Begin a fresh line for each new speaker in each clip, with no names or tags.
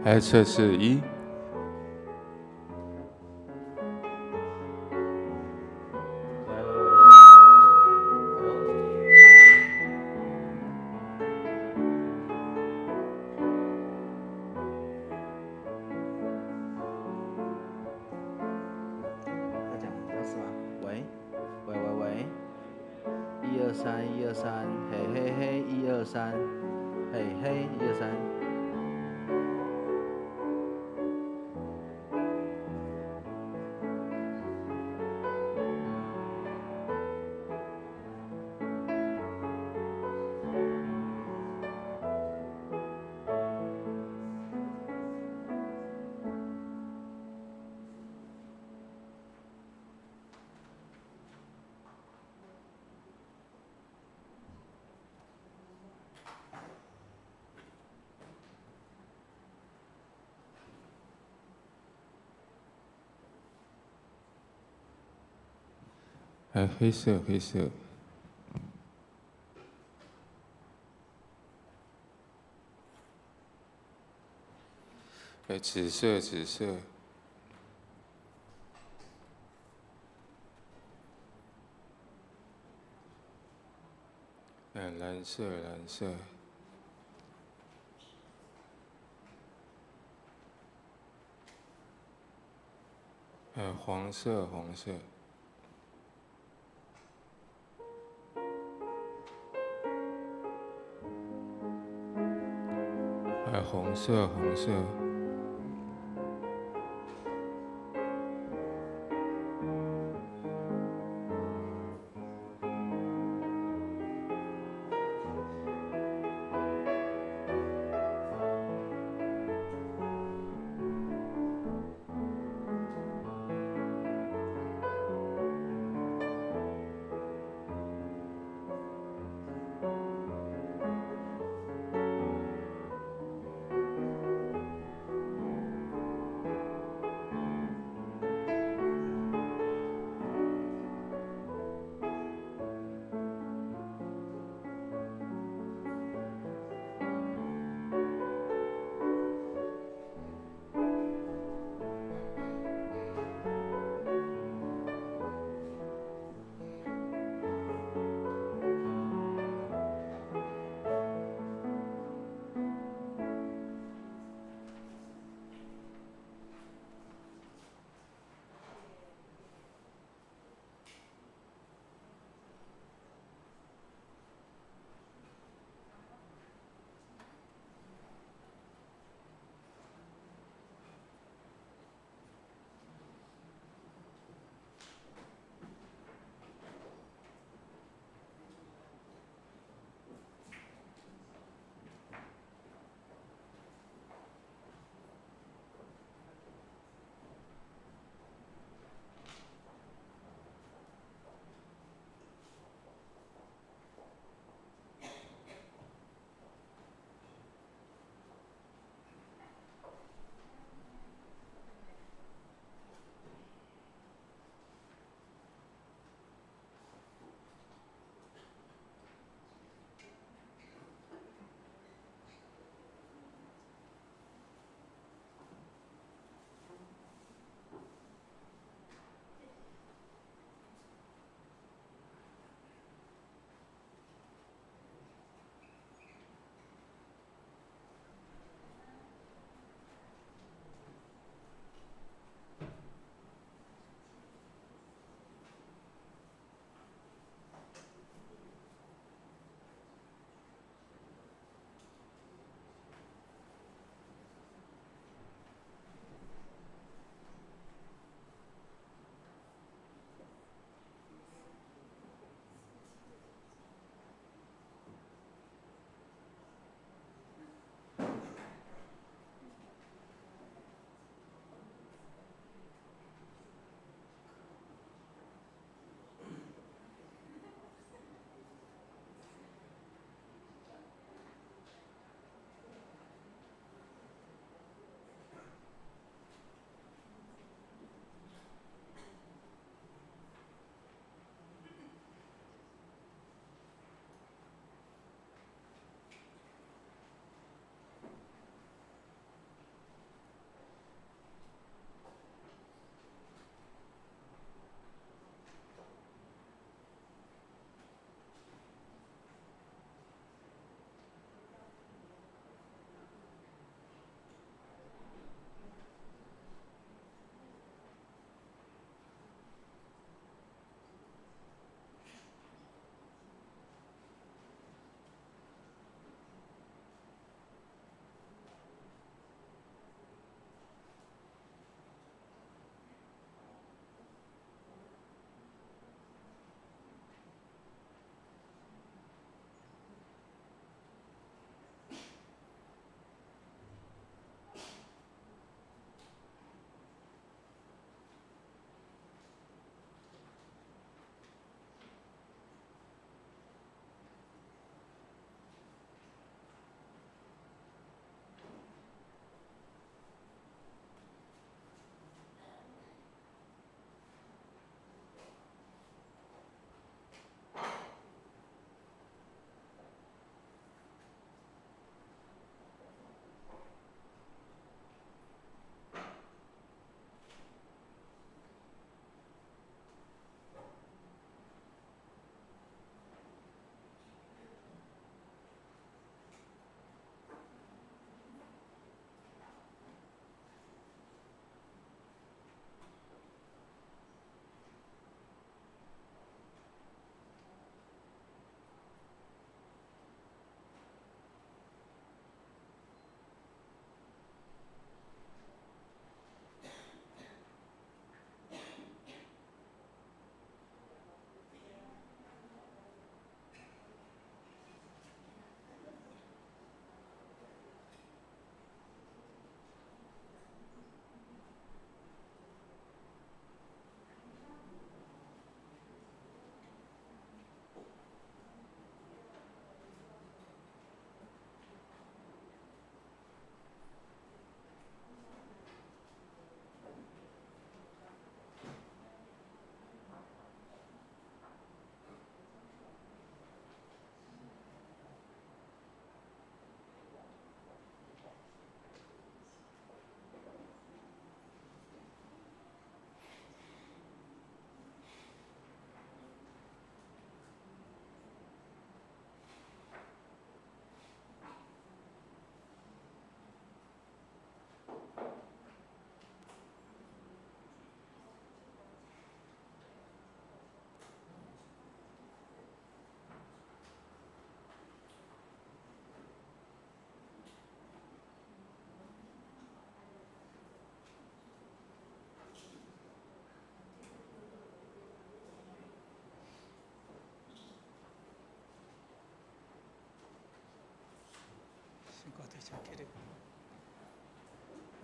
來測試一。
喂喂喂，要講要是嗎？喂喂喂喂，一二三一二三，嘿嘿嘿，一二三，嘿嘿，一二三。
來，黑色黑色。來，紫色紫色。來，藍色藍色。來，黃色紅色。來，紅色紅色。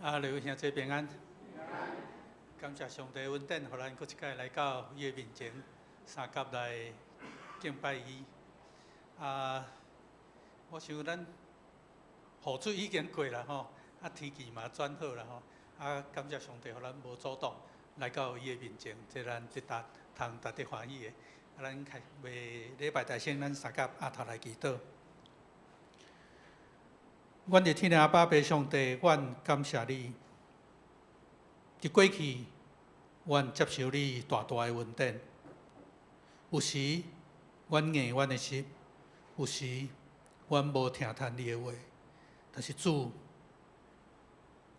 啊，各位兄弟平安。感謝上帝恩典，予咱閣一擺來到伊的面前，相佮來敬拜伊。啊，我想咱雨水已經過啦吼，啊天氣嘛轉好啦吼，啊感謝上帝，予咱無阻擋來到伊的面前，這咱值得通值得歡喜的。啊，咱開袂禮拜台先，咱相佮阿頭來祈禱。阮佇天的阿爸父上帝，阮感謝你。佇過去，阮接受你大大的恩典。有時，阮硬阮的心；有時，阮無聽趁你的話。但是主，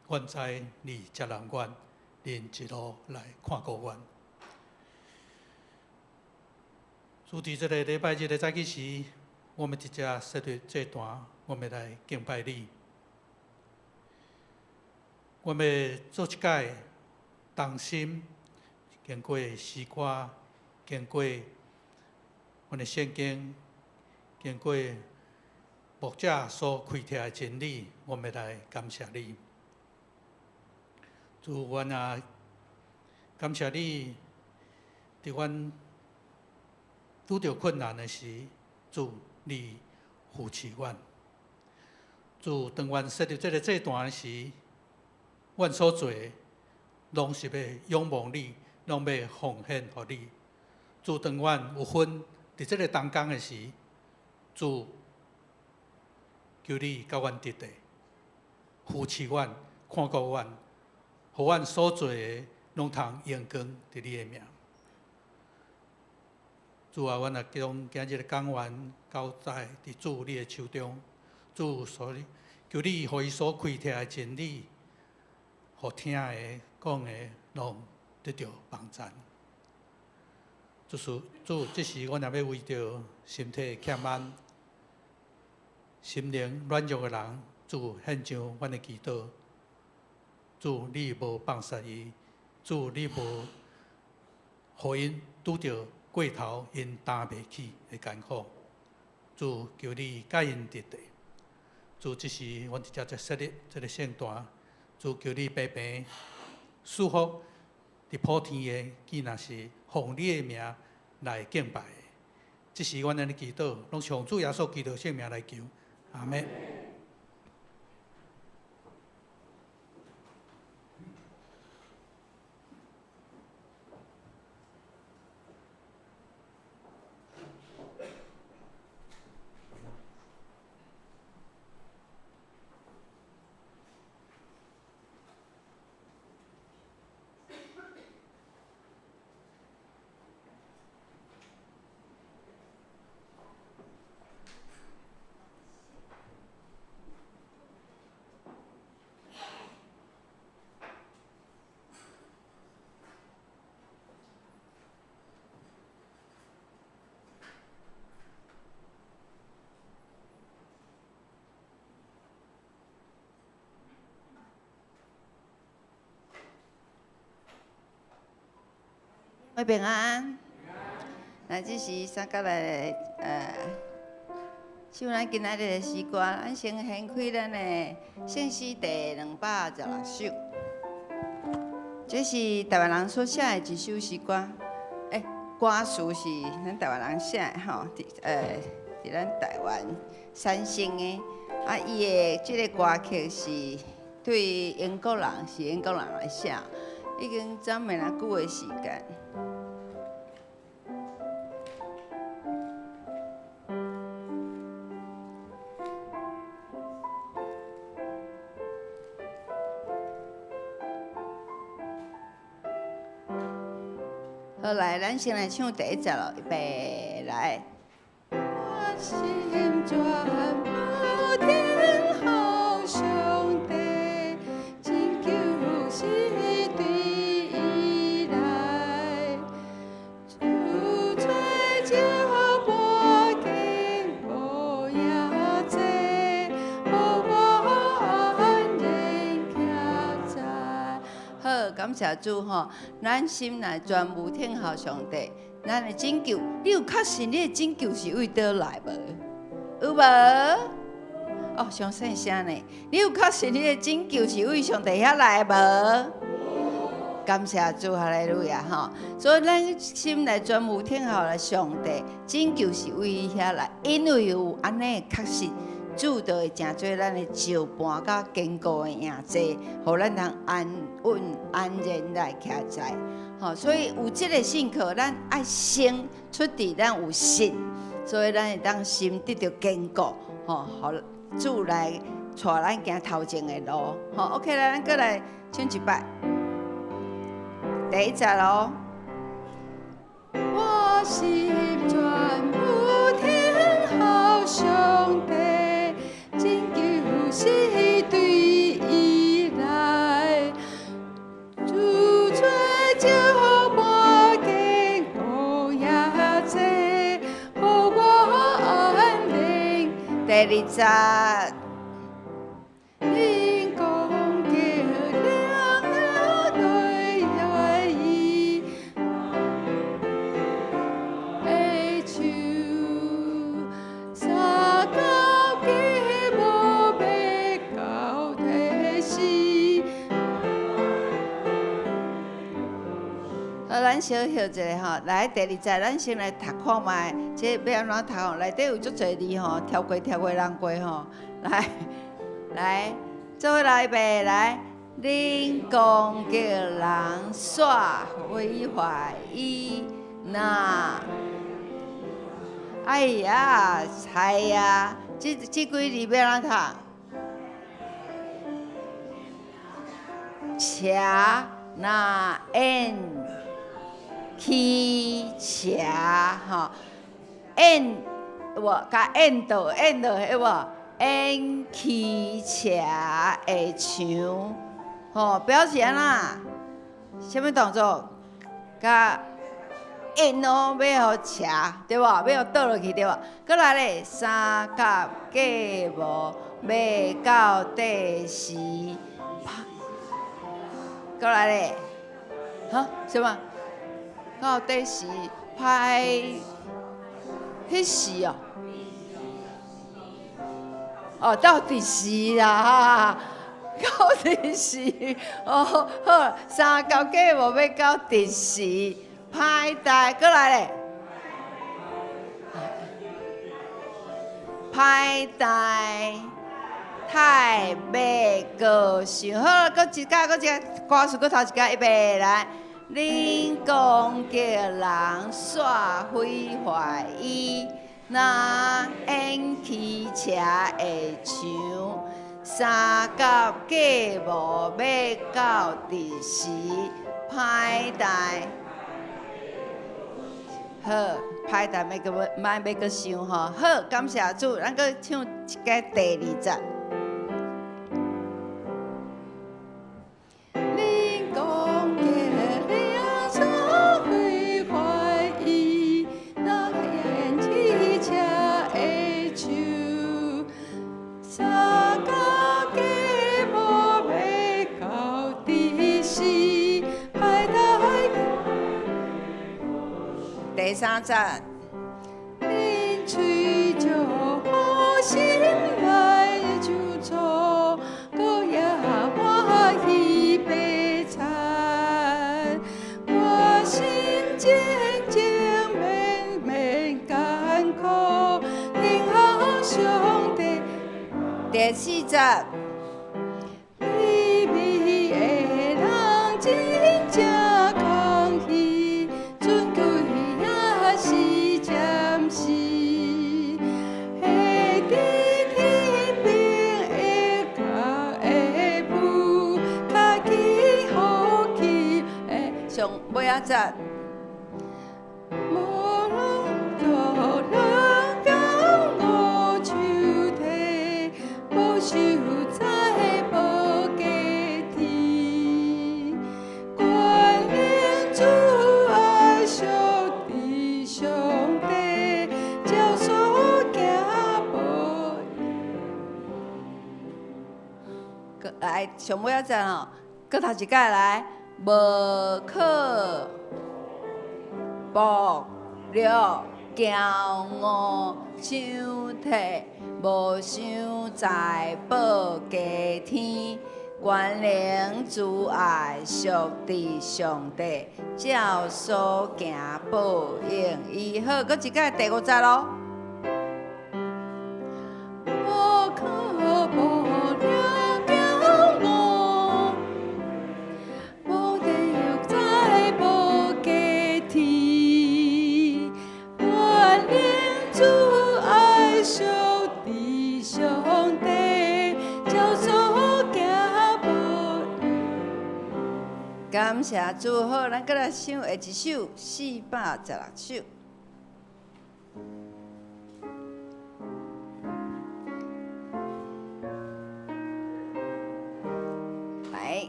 阮知你接納阮，恁一路來看顧阮。主，佇這个禮拜日的早起時，我們佇遮設立祭壇，我們來敬拜你。我們做一擺同心，經過詩歌，經過阮的聖經，經過牧者所開拓的真理，我們來感謝你。主，阮也感謝你，佇阮拄著困難的時，主你扶持阮。主，當阮設立這个祭壇的時，阮所做的，攏是欲仰望你，攏欲奉獻予你。主，當阮有份佇這个同工的時，主求你佮阮佇咧，扶持阮，看顧阮，予阮所做的攏通榮光佇你的名。主啊，阮也將今日的講員交在佇主你的手中。主，所以求你予伊所開拓的真理，予聽的、講的，攏得著幫贊。主，主，這時阮也欲為著身體欠安、心靈軟弱的人，主獻上阮的祈禱。主，你無放殺伊，主你無予𪜶拄著過頭，𪜶擔袂起的艱苦。主，求你佮𪜶佇咧。主，這時阮佇遮才設立這个聖壇，主求你平平賜福佇普天的，既若是奉你的名來敬拜的。這時阮按呢祈禱，攏是奉主耶穌基督聖名來求，阿們。
平安。那這是相佮來唱咱今仔日的詩歌，咱先掀開咱的聖詩第216首。這是台灣人所寫的一首詩歌。欸，歌詞是咱台灣人寫的吼，佇咱台灣產生的。啊，伊的這个歌曲是對英國人，是英國人來寫，已經早袂偌久的時間。好，來，咱先來唱第一節咯，預備，來。我心全無等候上帝，拯救是對伊來，主做這無堅無也濟，予我安然徛在。好，感謝主吼，咱心內全無等候上帝，咱的拯救，你有確信你的拯救是為佗來無？有無？哦，傷細聲呢！你有確信你的拯救是為上帝遐來的無？感謝主，哈利路亞吼！所以咱心內全部聽候來上帝拯救是為遐來，因為有按呢確信，主就會成做咱的石盤佮堅固的營濟，予咱通安穩安然來徛在。吼，所以有這个信靠，咱愛先出佇咱有信，所以咱會當心得著堅固，吼，予主來帶咱行頭前的路。吼，OK 來，咱閣來唱一擺。第一節咯。
我心全部聽候上帝，拯救是對伊來，主做石盤堅固營濟，予我安寧。
第二節。
恁講叫人來懷疑的手，三角雞無欲到底時。
好，咱小歇一下吼，來第二節，咱先來讀看覓，這欲按怎讀吼？內底有足濟字吼，跳過跳過人過吼，來來，做伙來預備來，恁講叫人煞毀壞伊，若，哎呀，猜呀，這幾字欲按怎讀？邪若緣起邪吼，緣有無？共緣倒緣落去無？緣起邪的牆，吼，表示按怎？啥物動作？共緣哦，欲予斜，對無？欲予倒落去，對無？閣來咧，三角雞無欲到底時，閣來咧，哈？啥物？到底時歹彼時哦，哦，到底時啦，到底時哦，好，三角雞無欲到底時，歹代，閣來咧，歹代太欲閣想，好，閣一擺，閣一擺，歌詞閣頭一擺，預備來。恁講叫人煞毀壞伊，若緣起邪的牆，三角雞無欲到底時，歹代。好，歹代欲閣莫欲閣想吼。好，感謝主，咱閣唱一擺第二節。
恁講叫人煞毀壞伊，若緣起邪的樹，三角雞無欲到底時，歹代。
第三節。
恁喙石予心內受挫，閣也歡喜白田。我心靜靜免免艱苦，聽候上帝。
第四節。
卑微的人真正空虛，尊貴也是暫時。彼佇天邊的腳步，較緊好去。
上尾仔節。
無論做人交我手提，無受災無加添。關念主愛惜佇上帝，照所行無。
來，上尾仔節吼，閣頭一擺來，無可薄了。驕傲傷體，無想財寶加添。權能慈愛屬佇上帝，照所行報應伊。好，閣一擺第五節囉。
無可無了驕傲，無地獄財寶加添，權能慈愛屬佇上帝，照所行報應。
感謝主，好，咱閣來唱下一首416首。來，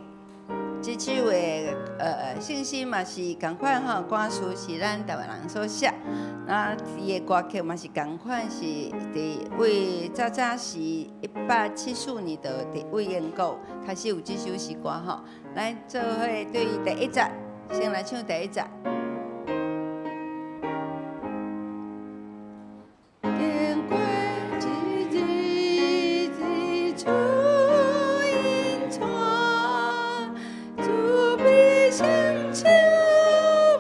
這首的聖詩嘛是仝款吼，歌詞是咱台灣人所寫，啊，伊的歌曲嘛是仝款，是佇位早早時1874年就佇位英國開始有這首詩歌吼。來做伙對第一節，先來唱第一節。
經過一日日出引帶，慈悲心腸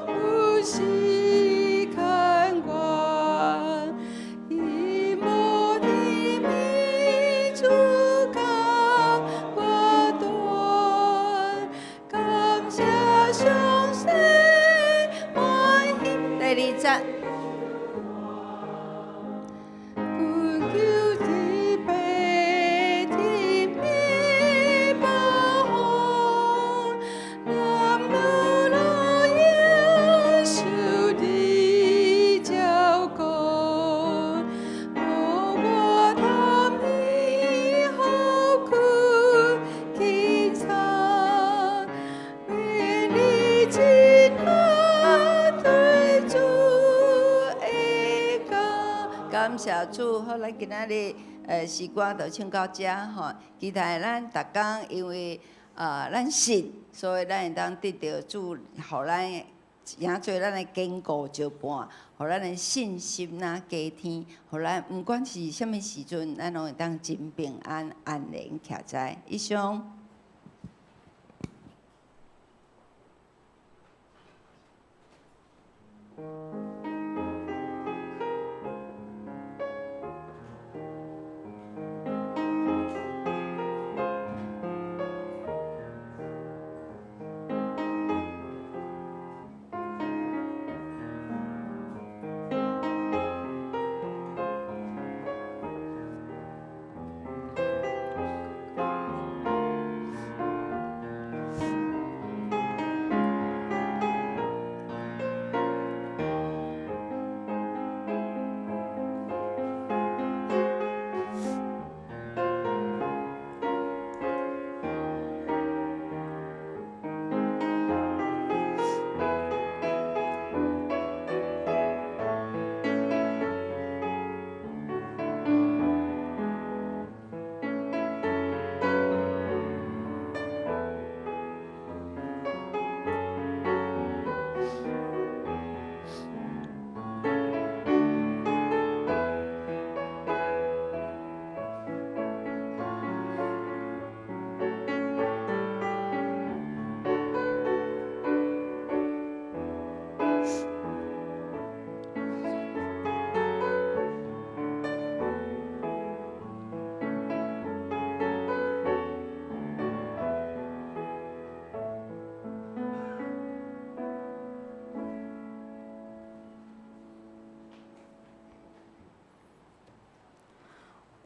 有時看管，伊無甜蜜主教我斷，感謝上帝歡喜。
第二節。
困求天父甜蜜保護，男女老幼受你照顧，予我通以好困輕鬆，勉勵真愛對主的講。
感謝主，好，咱今仔日詩歌就唱到遮吼。期待咱逐工，因為咱信，所以咱會當得著主，予咱成做咱的堅固石伴，予咱的信心若加添，予咱毋管是啥物時陣，咱攏會當真平安安然徛在。以上。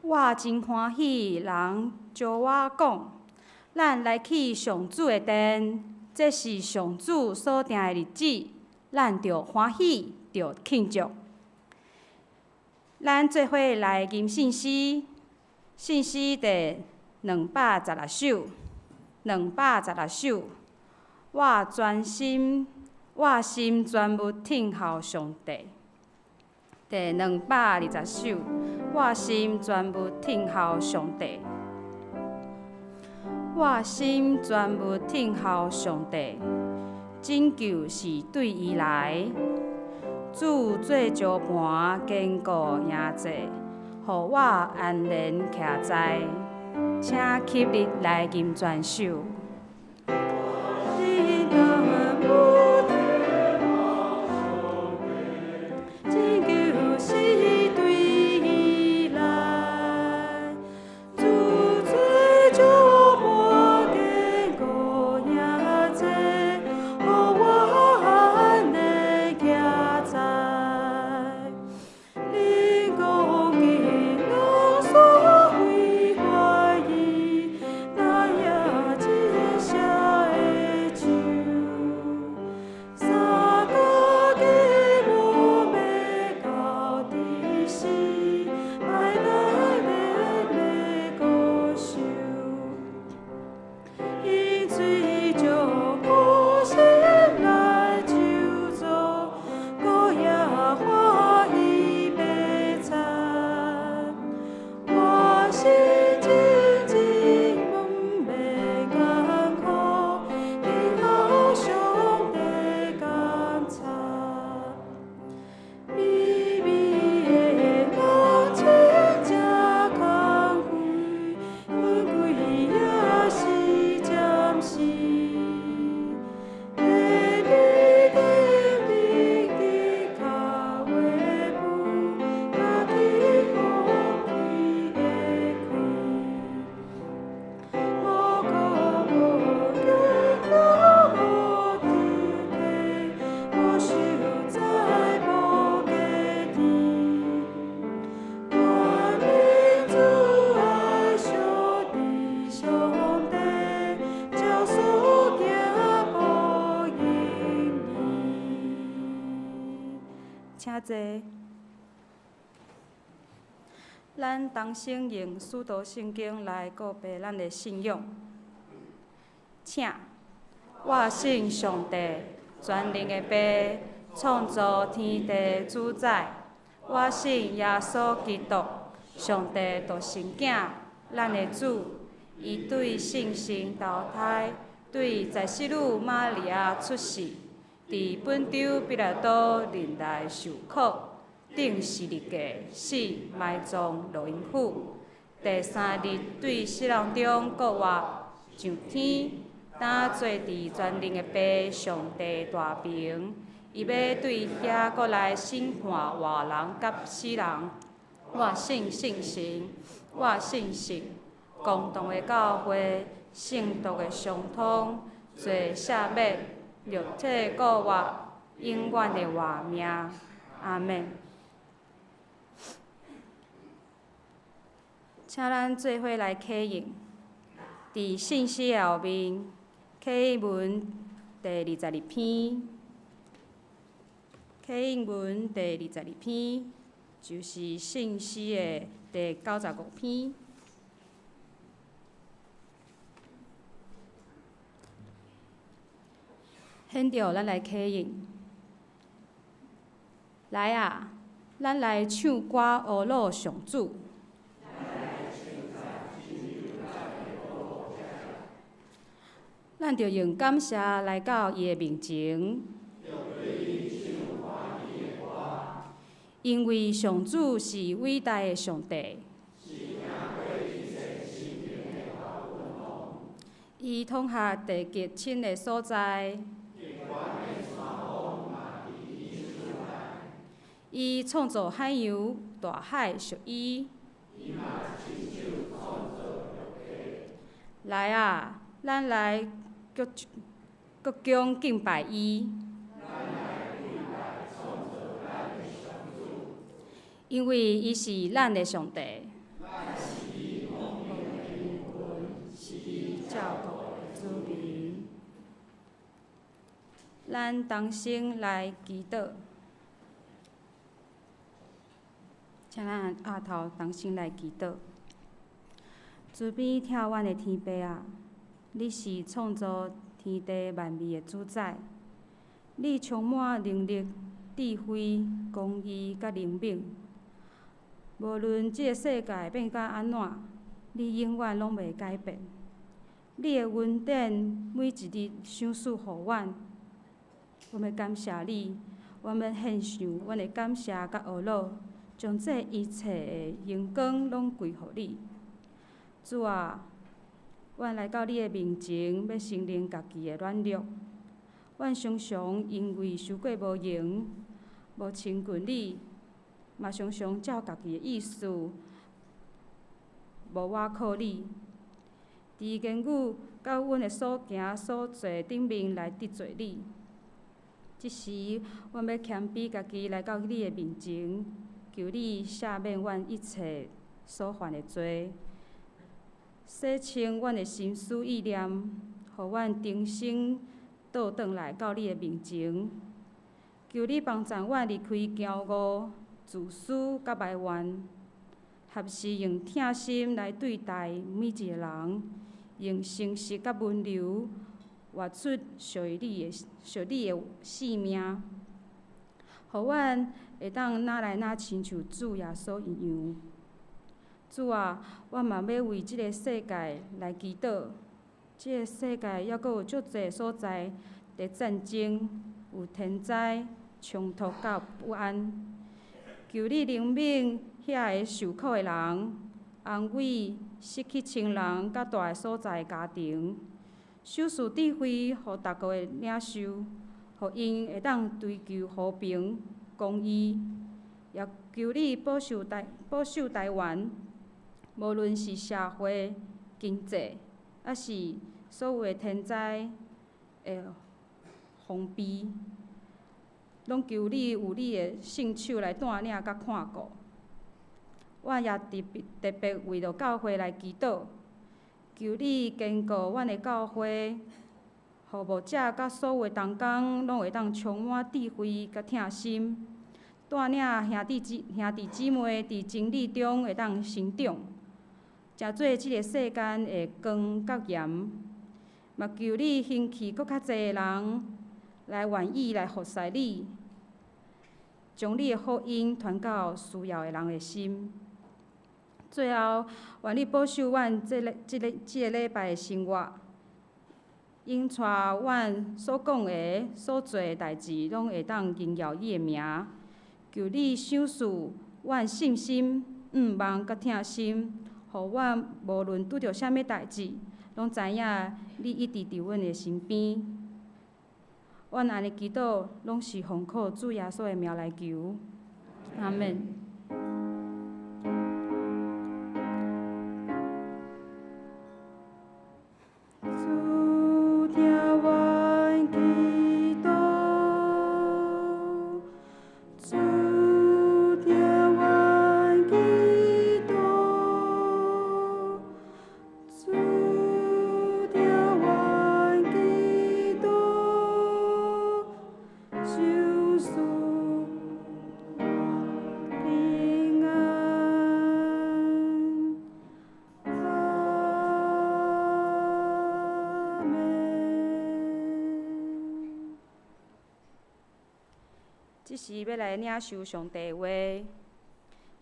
我真歡喜，人招我講，咱來去上主的殿，這是上主所定的日子，咱著歡喜，著慶祝。咱做伙來吟聖詩，聖詩第216首，216首。我專心，我心專務聽候上帝。第220首，我心專務聽候上帝。我心專務聽候上帝，拯救是對伊來。主做石磐坚固营寨，予我安然徛在。请起立来吟全首。请坐。咱同声用使徒圣经来告白咱的信仰。请，我信上帝，全能的父，创造天地主宰。我信耶稣基督，上帝独生囝，咱的主。伊对圣神投胎，对在圣女玛利亚出世。伫本丢彼拉多忍耐受苦，钉十字架，死，埋葬，落阴府。第三日对死人中复活，上天，担坐伫全能的父上帝大爿。伊欲对遐阁来审判活人佮死人。我信圣神，我信圣公同的教会，圣徒的相通，罪赦免。肉体复活，永远的活命。阿们。请咱做伙来启应，伫信息的后面，启应文第22篇，启应文第22篇，就是信息的第95篇。现在咱来启应，来啊，咱来唱歌阿鲁上主。咱著用感谢来到伊的面前，因为上主是伟大的上帝，伊统辖地极深的所在。伊创造海洋、大海属伊。来啊，咱来鞠躬敬拜伊。因为伊是咱的上帝。咱同声来祈祷，请咱额头同声来祈祷。慈悲疼阮的天父啊，你是创造天地万物的主宰，你充满能力、智慧、公义佮怜悯。无论这个世界变甲按怎，你永远拢袂改变。你的恩典每一日赏赐予阮。我欲感谢你，阮欲獻上阮的感謝佮呵咾，將這一切的榮光攏歸予你。主啊，阮來到你的面前，欲承認家己的軟弱。阮常常因為傷過無閒，無親近你，嘛常常照家己的意思，無倚靠你。佇言語佮阮的所行所做頂面來得罪你。這時，阮欲謙卑家己來到你的面前，求你赦免阮一切所犯的罪，洗清阮的心思意念，予阮重新倒轉來到你的面前。求你幫助阮離開驕傲、自私佮埋怨，合時用疼心來對待每一个人，用誠實佮溫柔活出屬於你的生命，予阮會當愈來愈親像主耶穌一樣。主啊，我嘛欲為這个世界來祈禱。這个世界猶閣有足濟所在佇戰爭、有天災、衝突佮不安。求你憐憫遐个受苦的人，安慰失去親人佮蹛所在的家庭，賞賜智慧予逐國的領袖，予𪜶會當追求和平、公義。也求你保守台灣，無論是社會、經濟，抑是所有的天災的防備，攏求你有你的聖手來帶領佮看顧。我也特別特別為著教會來祈禱，求你堅固阮的教會，予牧者佮所有的同工攏會當充滿智慧佮疼心，帶領兄弟姊妹佇真理中會當成長，成做這个世間的光佮鹽。嘛求你興起閣較濟的人來願意來服侍你，將你的福音傳到需要的人的心。最後，願你保守阮這个禮拜的生活，引帶阮所講的、所做的代誌，攏會當榮耀你的名。求你賞賜阮信心、向望佮疼心，予阮無論拄著啥物代誌，攏知影你一直佇阮的身邊。阮按呢祈禱，攏是奉靠主耶穌的名來求。阿們。主聽阮祈禱，主聽阮祈禱，主聽阮祈禱，賞賜平安。阿們。這時欲來領受上帝的話，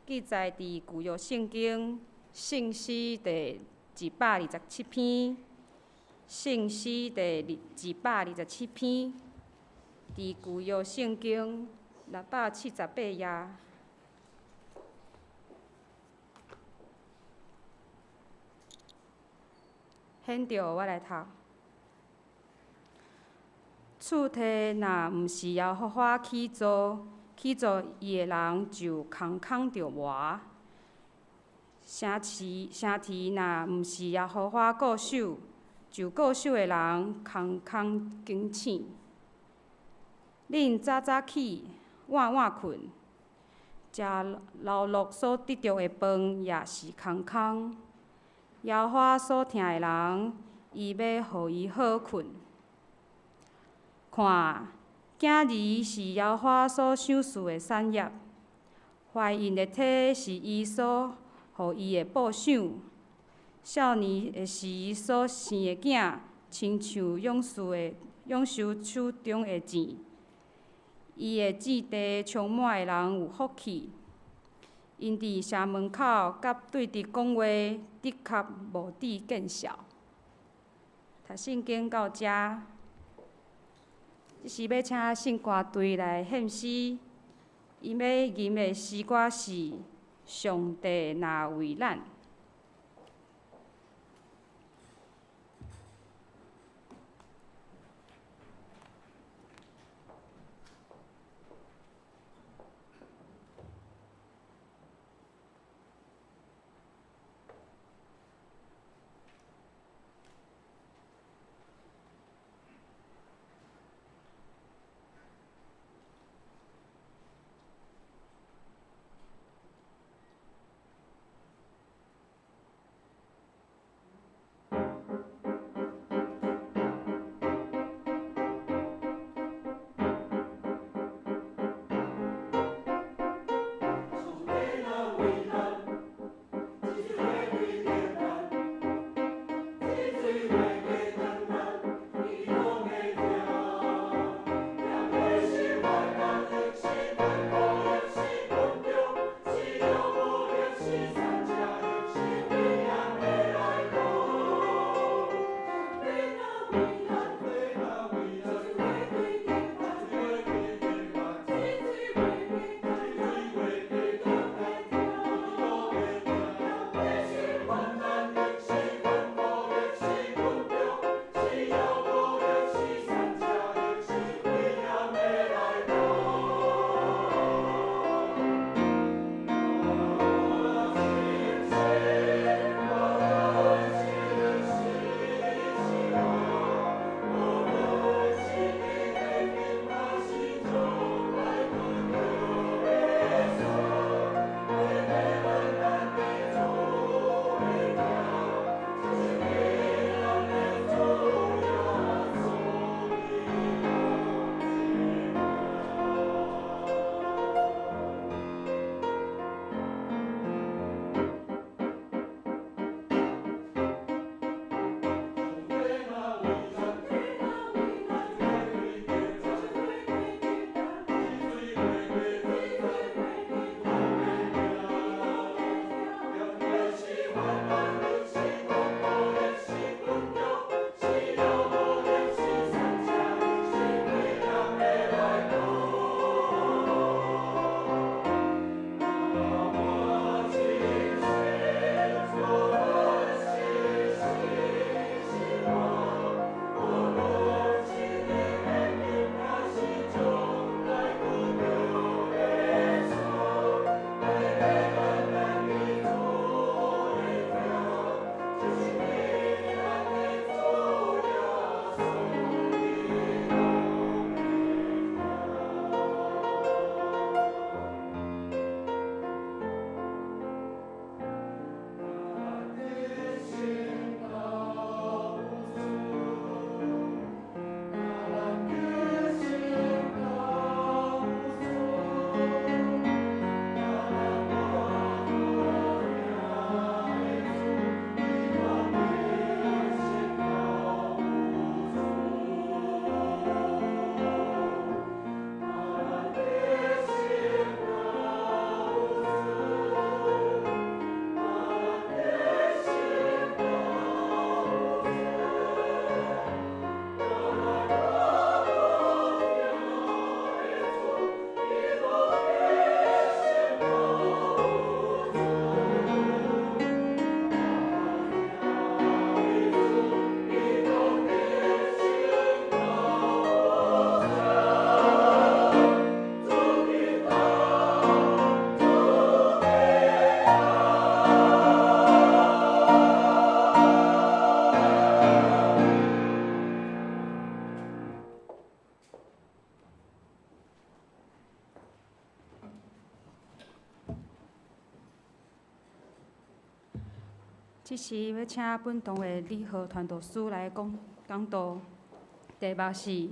記載佇舊約聖經聖詩第227篇，聖詩第227篇，佇舊約聖經678頁。現著我來讀。厝體若毋是耶和華起造，起造伊的人就空空著磨。城池若毋是耶和華固守，就固守的人空空警醒。恁早早起，晚晚睏，食勞碌所得著的飯也是空空。耶和華所疼的人，伊欲予伊好睏。看，囝兒是耶和華所賞賜的產業，懷孕的體是伊所予伊的報賞。少年的時所生的囝，親像勇士手中的箭。伊的子弟充滿的人有福氣，𪜶佇城門口佮對敵講話，的確無致見笑。讀聖經到遮。這時欲請聖歌隊來獻詩，𪜶欲吟的詩歌是《上帝若為咱》。這時欲請本堂的李和傳道師來講講道，題目是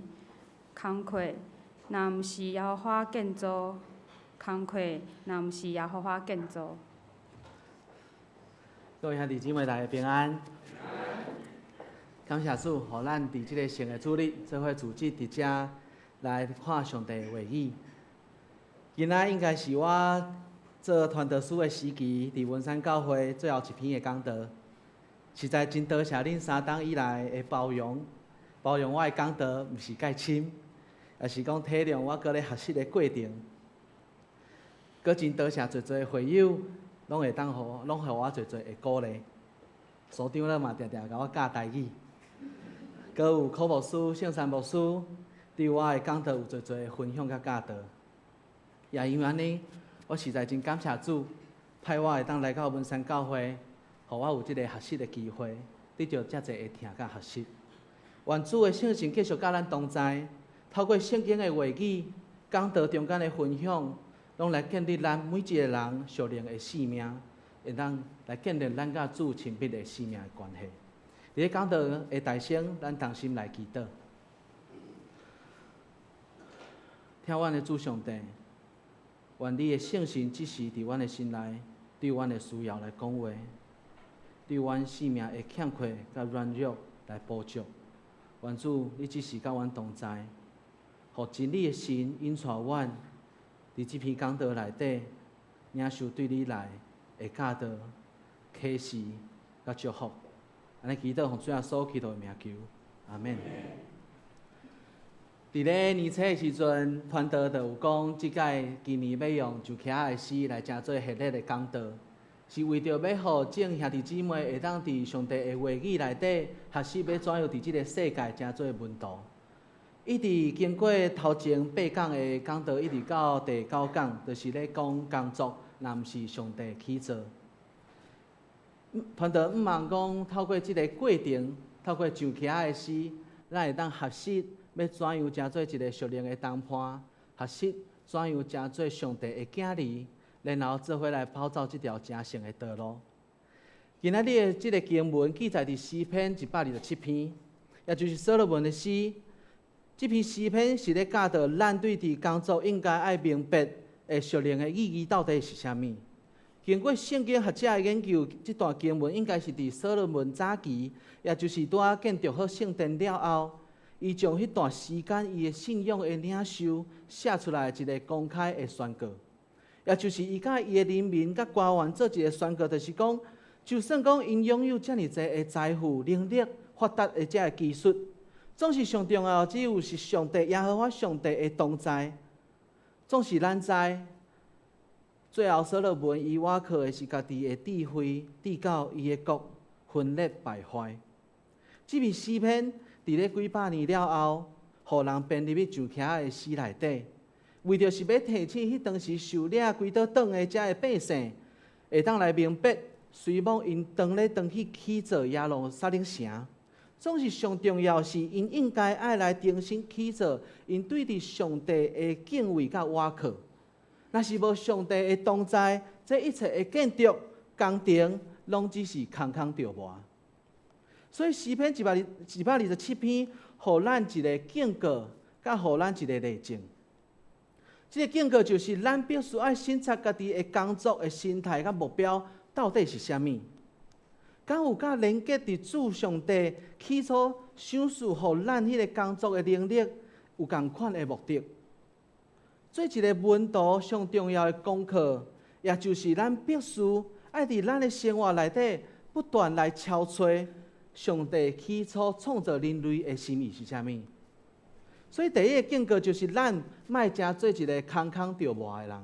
工課，若毋是耶和華建造，工課若毋是耶和華建造。
各位兄弟姊妹，大家平安。感謝主，予咱佇這个聖的主日，做伙組織佇遮來看上帝的話語。今仔應該是我做傳道師的時期，佇文山教會最後一篇的講道。實在真多謝恁三冬以來的包容，包容我的講道毋是蓋深。也是講體諒我閣咧學習的過程。閣真多謝濟濟會友，攏會當予，攏予我濟濟的鼓勵。所長咧嘛，定定共我教台語。閣有柯牧師、聖山牧師，對我的講道有濟濟的分享佮教導。也因為按呢，我實在真感謝主，派我會當來到文山教會，予我有這个學習的機會，得著遮濟的疼佮學習。願主的聖神繼續佮咱同在，透過聖經的話語、講道中間的分享，攏來建立咱每一个人屬靈的生命，會當來建立咱佮主親密的生命的關係。佇咧講道的大聲，咱同心來祈禱。疼阮的主上帝，願你的聖神這時佇阮的心內，對阮的需要來講話，對阮生命的欠缺佮軟弱來補足。願主，你這時佮阮同在，予真理的神引帶阮，佇這篇講道內底，領受對你來的教導、啟示佮祝福。按呢祈禱，奉主耶穌基督的名求，阿們。佇咧年初的時陣，傳道就有講，這擺今年欲用上徛的詩來成做系列的講道，是為著欲予眾兄弟姊妹會當佇上帝的話語內底學習欲怎樣佇這个世界成做門徒。一直經過頭前八講的講道，一直到第九講，就是咧講工作，若毋是上帝起造。傳道向望講，透過這个過程，透過上徛的詩，咱會當學習欲怎樣成做一个屬靈的同伴，學習怎樣成做上帝的囝兒，然後做伙來跑走這條成聖的道路。今仔日的這个經文記載佇詩篇127篇，也就是所羅門的詩。這篇詩篇是咧教導咱對佇工作應該愛明白的屬靈的意義到底是啥物。經過聖經學者的研究，這段經文應該是佇所羅門早期，也就是拄仔建築好聖殿了後，伊將彼段時間伊的信仰的領袖寫出來一个公開的宣告，也就是伊佮伊的人民佮官員做一个宣告，就是講，就算講𪜶擁有遮爾濟的財富、能力、發達的這个技術，總是上重要，只有是上帝耶和華上帝的同在，總是咱知。最後，所羅門伊倚靠的是家己的智慧，致到伊的國分裂敗壞。這篇詩篇佇咧幾百年了後，予人編入去上徛的詩內底，為著是欲提醒彼當時受掠歸倒轉的遮个百姓，會當來明白，雖罔𪜶當咧轉去起造耶路撒冷城，總是上重要是𪜶應該愛來重新起造，𪜶對佇上帝的敬畏佮倚靠。若是無上帝的同在，這一切的建築工程，攏只是空空著磨。所以詩篇127篇，予咱一个警告，佮予咱一个例證。這个警告就是咱必須愛省察家己的工作的心態佮目標到底是啥物。敢有佮連結佇主上帝起初賞賜予咱彼个工作的能力有仝款的目的。做一个門徒上重要的功課，也就是咱必須愛佇咱的生活內底不斷來敲揣上帝起初創造人類的心意是啥物。所以第一个警告就是咱莫成做一个空空著磨的人。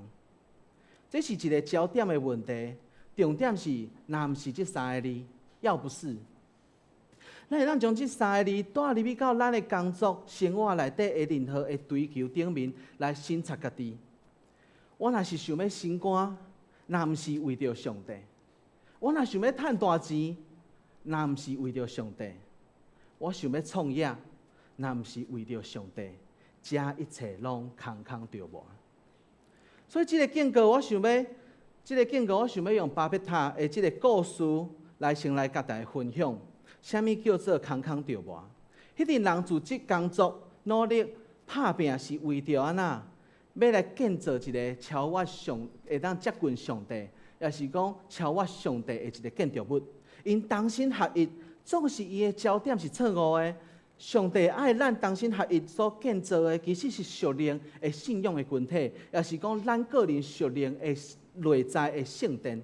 這是一个焦點的問題，重點是若毋是這三个字，要不是。咱會當將這三个字帶入去到咱的工作生活內底的任何的追求頂面來省察家己。我若是想欲升官，若毋是為著上帝；我若想欲趁大錢，若毋是為著上帝；我想欲創業，若毋是為著上帝，這一切攏空空著磨。所以這个警告，我想欲，這个警告，我想欲用巴別塔的這个故事來先來佮大家分享。啥物叫做空空著磨？彼陣人組織工作，努力拍拚，是為著按怎？欲來建造一个超越上，會當接近上帝，也是講超越上帝的一个建築物。𪜶同心合意，總是伊的焦點是錯誤的。上帝愛咱同心合意所建造的，其實是屬靈的信仰的群體，也是講咱個人屬靈的內在的聖殿。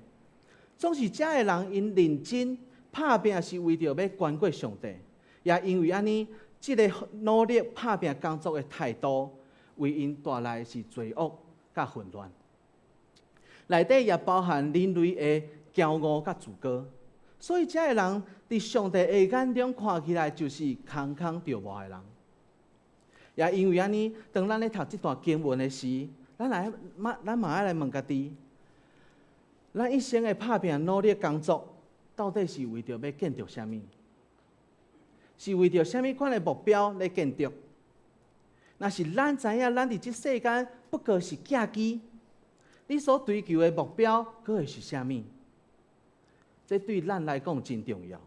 總是遮的人𪜶認真拍拚，是為著欲懸過上帝，也因為按呢，這个努力拍拚工作的態度，為𪜶帶來是罪惡佮混亂。內底也包含人類的驕傲佮自高，所以這个人佇上帝的眼中看起來就是空空著無的人。也因為按呢，當咱咧讀這段經文的時，咱嘛愛來問家己：咱一生的拍拚努力工作，到底是為著欲建築啥物？是為著啥物款的目標咧建築？若是咱知影，咱佇這世間不過是寄居，你所追求的目標，閣會是啥物？這對咱來講真重要。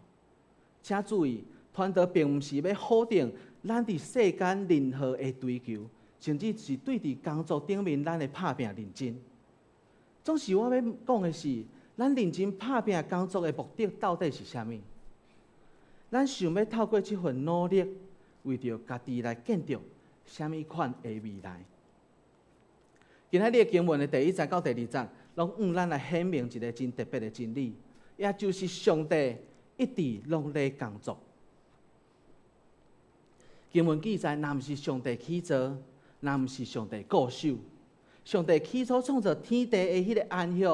請注意，傳道並毋是欲否定咱佇世間任何的追求，甚至是對佇工作頂面咱的拍拚認真。總是我欲講的是，咱認真拍拚工作的目的到底是啥物？咱想欲透過這份努力，為著家己來建築啥物款的未來？今仔日的經文的第一節到第二節，攏向咱來顯明一个真特別的真理，也就是上帝一直攏咧工作。經文記載，若毋是上帝起造，若毋是上帝固守，上帝起初創造天地的彼个安息，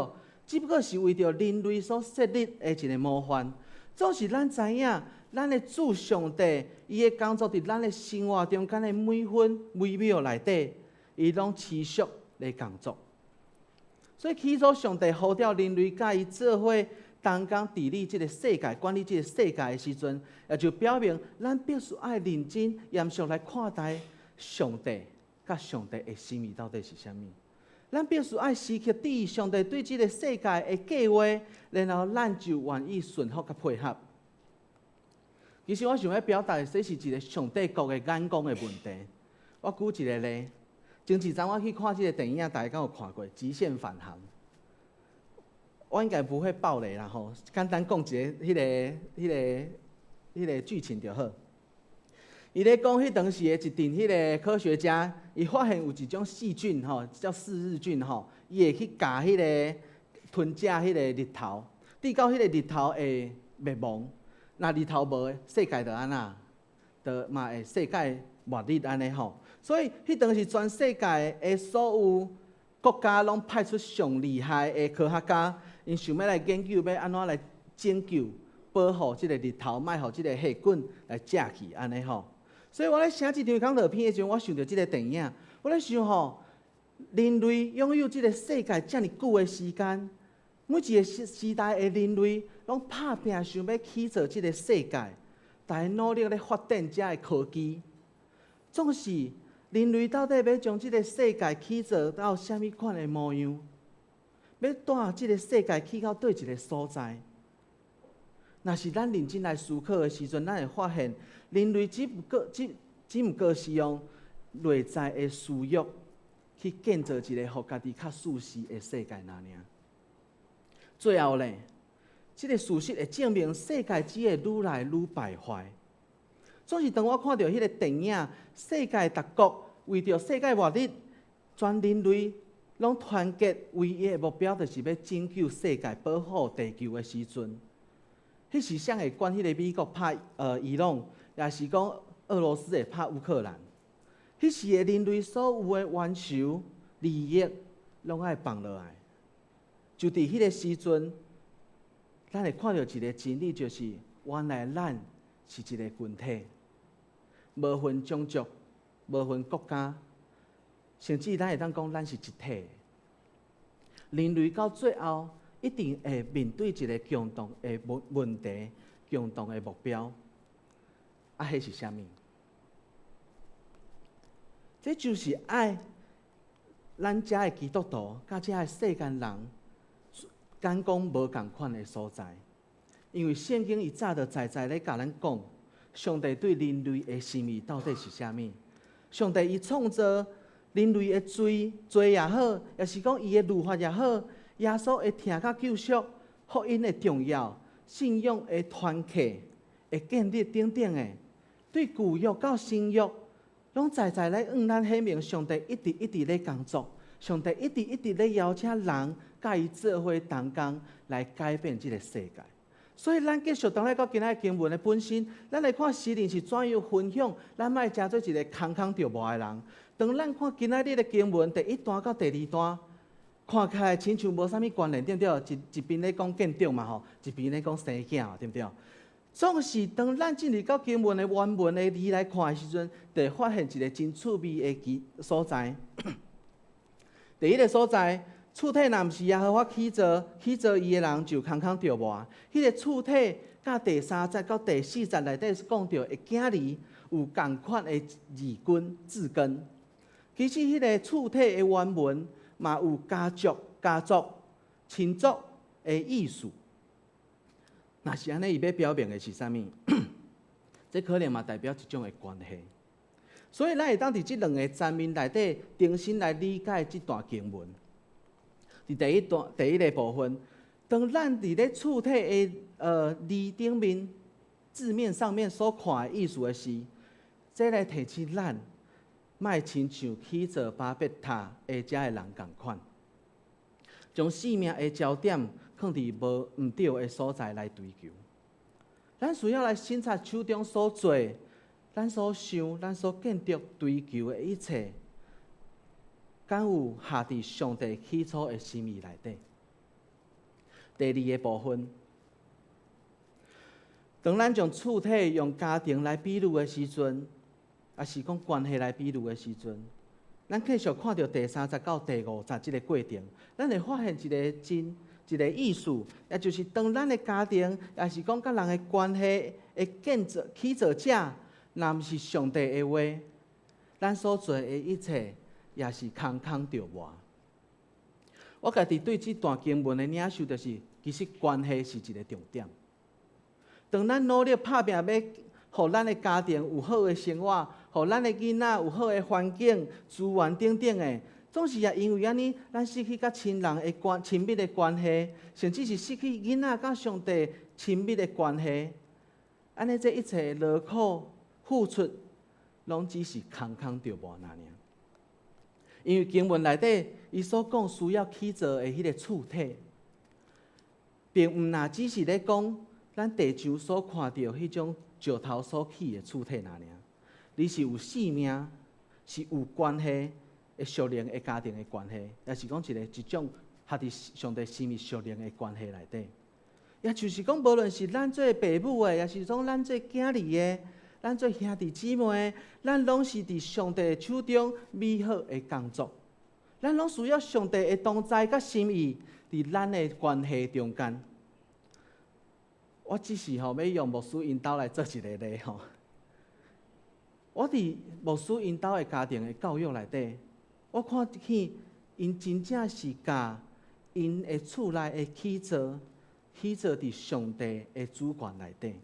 只不過是為著人類所設立的一个模範。總是咱知影，咱的主上帝，伊的工作佇咱的生活中間的每分每秒內底，伊攏持續咧工作。所以起初上帝呼召人類佮伊做伙同工治理這个世界、管理這个世界的時陣，也就表明咱必須愛認真嚴肅來看待上帝佮上帝的心意到底是啥物。咱必須愛時刻注意上帝對這个世界的計劃，然後咱就願意順服佮配合。其實我想欲表達的，這是一个上帝國的眼光的問題。我舉一个例，前一陣我去看這个電影，大家敢有看過《極限返航》？我應該不會爆雷啦吼，簡單講一个、彼个、彼个、彼个劇情就好。伊咧講彼當時的一陣彼个科學家，伊發現有一種細菌吼，叫四日菌吼，伊會去咬彼个吞食彼个日頭，直到彼个日頭會滅亡。若日頭無，世界就按怎？就嘛會世界末日按呢吼。所以彼當時全世界的所有國家攏派出上厲害的科學家，𪜶想欲來研究欲按怎來拯救、保護這个日頭，莫予這个細菌來食去按呢吼。所以我咧寫這張講道片的時陣，我想著這个電影，我咧想吼，人類擁有這个世界遮爾久的時間，每一个時時代的人類攏拍拚想欲起造這个世界，大家努力咧發展遮的科技，總是人類到底欲將這个世界起造到啥物款的模樣？欲帶這个世界去到佗一个所在？若是咱認真來思考的時陣，咱會發現，人類只毋過是用內在的私欲去建造一个予家己較舒適的世界爾爾。最後咧，這个事實會證明世界只會愈來愈敗壞。總是當我看著彼个電影，世界各國為著世界末日，全人類攏團結，唯一的目標就是欲拯救世界、保護地球的時陣，彼時誰會管彼个美國拍伊朗，抑是講俄羅斯會拍烏克蘭？彼時的人類所有的冤仇、利益，攏愛放落來。就佇彼个時陣，咱會看著一个真理，就是原來咱是一个群體，無分種族，無分國家，甚至咱會當講咱是一體。人類到最後一定會面對一个共同的問題、共同的目標。啊，彼是啥物？這就是愛咱遮的基督徒，佮遮的世間人眼光無仝款的所在。因為聖經伊早就在在咧共咱講，上帝對人類的心意到底是啥物？上帝伊創造人類的罪罪也好，抑是講伊的律法也好，耶穌的疼佮救贖，福音的重要，信仰的團契的建立等等的，對舊約到新約，攏在在咧向咱顯明，上帝一直一直咧工作，上帝一直一直咧邀請人佮伊做伙同工來改變這个世界。所以，咱繼續轉來到今仔經文的本身，咱來看詩人是怎樣分享，咱莫成做一个空空著無的人。當咱看今仔日的經文第一段到第二段，看起來親像無啥物關聯，對毋對？一邊咧講建築嘛吼，一邊咧講生囝，對毋對？總是當咱進入到經文的原文的字來看的時陣，就會發現一個真趣味的記所在。第一个所在，厝體若毋是耶和華起造，起造伊的人就空空著磨。彼个厝體佮第三節到第四節內底講著的囝兒有仝款的字根字根。其實彼个厝體的原文嘛有家族、家族、親族的意思。若是按呢，伊欲表明的是啥物？這可能嘛代表一種的關係。所以，咱會當佇這兩个層面內底，重新來理解這段經文。佇第一段第一个部分，當咱佇咧厝體的字頂面字面上面所看的意思的是，這來提醒咱，莫親像起造巴別塔的遮的人仝款，將生命的焦點囥佇無毋對的所在來追求。咱需要來省察手中所做、咱所想、咱所建築、追求的一切，敢有合佇上帝起初的心意內底？第二个部分，當咱將厝體用家庭來比喻的時陣，抑是講關係來比喻的時陣，咱繼續看著第三節到第五節這个過程，咱會發現一个真一个意思，也就是當咱的家庭，抑是講佮人的關係的建造起造者，若毋是上帝的話，咱所做的一切也是空空著磨。我家己對這段經文的領受就是，其實關係是一个重點。當咱努力拍拚欲予咱的家庭有好的生活，予咱的囡仔有好的環境、資源等等的，總是也因為按呢，咱失去佮親人的關親密的關係，甚至是失去囡仔佮上帝親密的關係。按呢，這一切勞苦付出，攏只是空空著磨爾。因為經文內底，伊所講需要起造的彼个厝體，並毋若只是咧講咱地上所看著彼種石頭所起的厝體爾，而是有生命，是有關係的屬靈的家庭的關係，抑是講一個一種合佇上帝心意屬靈的關係內底。也就是講，無論是咱做爸母的，抑是講咱做囝兒的，咱做兄弟姊妹，咱攏是佇上帝手中美好的工作。咱攏需要上帝的同在佮心意，佇咱的關係中間。我只是吼欲用牧師𪜶兜來做一个例吼。我佇牧師𪜶兜的家庭的教育內底，我看見𪜶真正是共𪜶的厝內的起造，起造佇上帝的主權內底。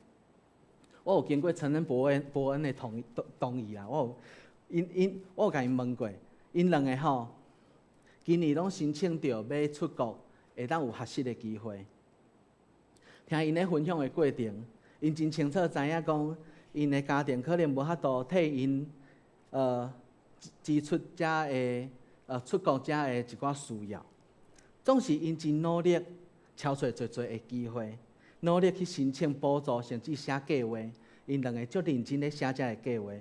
我有經過陳恩伯恩伯恩的同意啦，我有𪜶𪜶我有共𪜶問過，𪜶兩个吼，今年攏申請著欲出國，會當有學習的機會。聽𪜶咧分享的過程，𪜶真清楚知影講，𪜶的家庭可能無法度替𪜶支出遮的出國遮的一寡需要，總是𪜶真努力，敲揣濟濟的機會，努力去申請補助，甚至寫計劃。𪜶兩个足認真咧寫遮个計劃，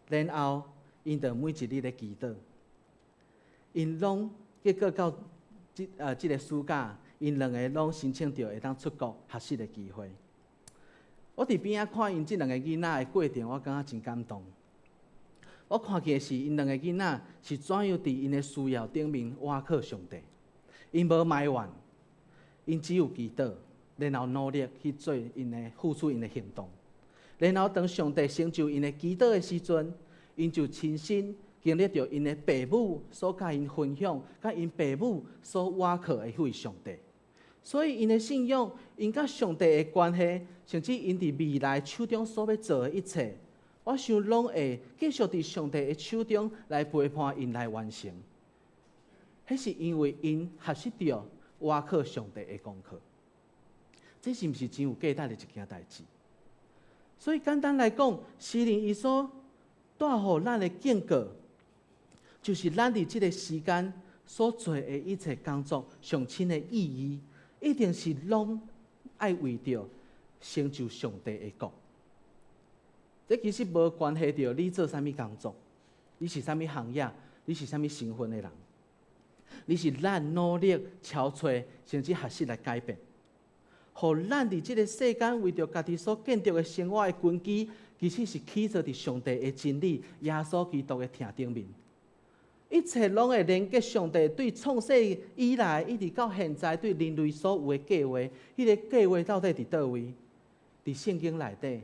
然後𪜶就每一日咧祈禱。𪜶攏結果到這个暑假，𪜶兩个攏申請著會當出國學習的機會。我佇邊仔看𪜶這兩个囡仔的過程，我感覺真感動。我看見的是𪜶兩个囡仔是怎樣佇𪜶的需要頂面倚靠上帝。𪜶無埋怨，𪜶只有祈禱，然後努力去做𪜶的付出𪜶的行動。然後當上帝成就𪜶的祈禱的時陣，𪜶就親身經歷著𪜶的爸母所共𪜶分享，佮𪜶爸母所倚靠的彼位上帝。所以𪜶的信仰，𪜶佮上帝的關係，甚至𪜶佇未來手中所欲做的一切，我想攏會繼續佇上帝的手中來陪伴𪜶來完成。彼是因為𪜶學習著倚靠上帝的功課。這是毋是真有價值的一件代誌？所以簡單來講，聖靈伊所帶予咱的警告，就是咱佇這个時間所做的一切工作，上親的意義，一定是攏愛為著成就上帝的國。這其實無關係著你做啥物工作，你是啥物行業？你是啥物身份的人？你是咱努力敲揣，甚至學習來改變，予咱佇這个世間為著家己所建築的生活的根基，其實是起造佇上帝的真理、耶穌基督的疼頂面。一切攏會連結上帝對創世以來一直到現在對人類所有的計劃，彼个計劃到底佇佗位？佇聖經內底，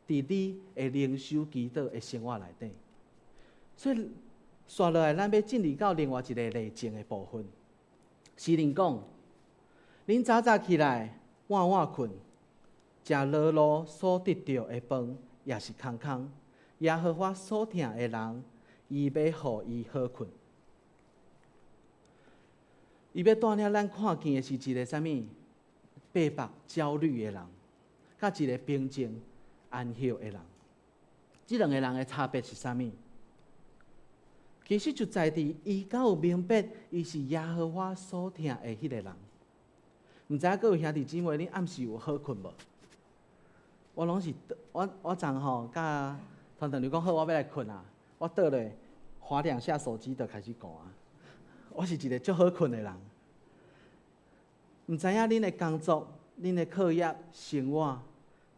佇你的靈修祈禱的生活內底。所以，紲落來，咱欲進入到另外一個例證的部分。詩人講：恁早早起來，晚晚睏，食勞碌所得著的飯也是空空。耶和華所疼的人，伊欲予伊好睏。伊欲帶領咱看見的是一个啥物？被迫焦慮的人，佮一个平靜安歇的人。這兩个人的差別是啥物？其實就在佇伊敢有明白，伊是耶和華所疼的彼个人。毋知影各位兄弟姊妹，恁暗時有好睏無？我攏是我昨吼佮團長你講好，我欲來睏啊！我倒咧滑兩下手機就開始寒啊！我是一个足好睏的人。毋知影恁的工作、恁的課業、生活，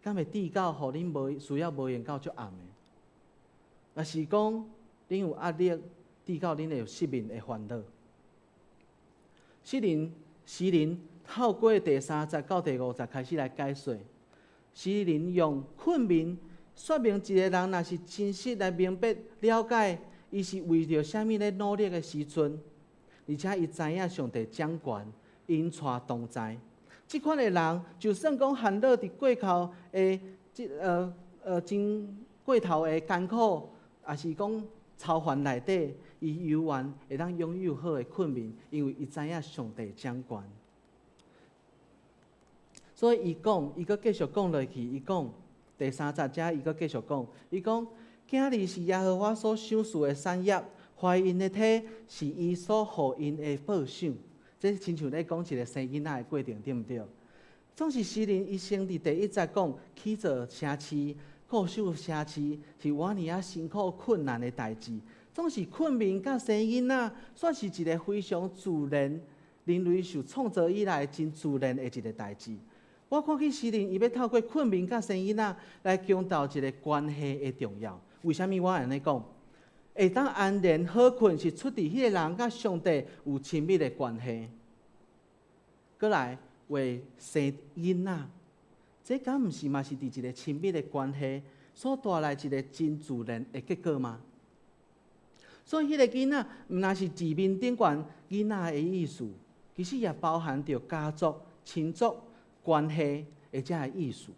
敢會至到予恁無需要無閒到足暗的？抑是講恁有壓力，至到恁會有失眠的煩惱？詩人透過第三節到第五節開始來解說，詩人用困眠說明一个人若是真實來明白了解，伊是為著啥物咧努力的時陣，而且伊知影上帝掌權，引帶同在。這款的人，就算講陷落佇過頭的這真過頭的艱苦，抑是講操煩內底，伊猶原會當擁有好的困眠，因為伊知影上帝掌權。所以伊講，伊閣繼續講落去，伊講第三節遮，伊閣繼續講，伊講囝兒是耶和華所賞賜的產業，懷𪜶的體是伊所予𪜶的報賞。這親像咧講一个生囡仔的過程，對毋對？總是詩人伊先佇第一節講起造城市、固守城市是偌爾仔辛苦困難的代誌。總是困眠佮生囡仔，算是一个非常自然，人類受創造以來真自然的一个代誌。我看見詩人伊欲透過困眠佮生囡仔來強調一个關係的重要。為啥物我按呢講？會當安然好睏，是出佇彼个人佮上帝有親密的關係。閣來為生囡仔，這敢毋是嘛是佇一个親密的關係所帶來一个真自然的結果嗎？所以，彼个囡仔毋但是字面頂懸囡仔的意思，其實也包含著家族、親族關係的這个意思。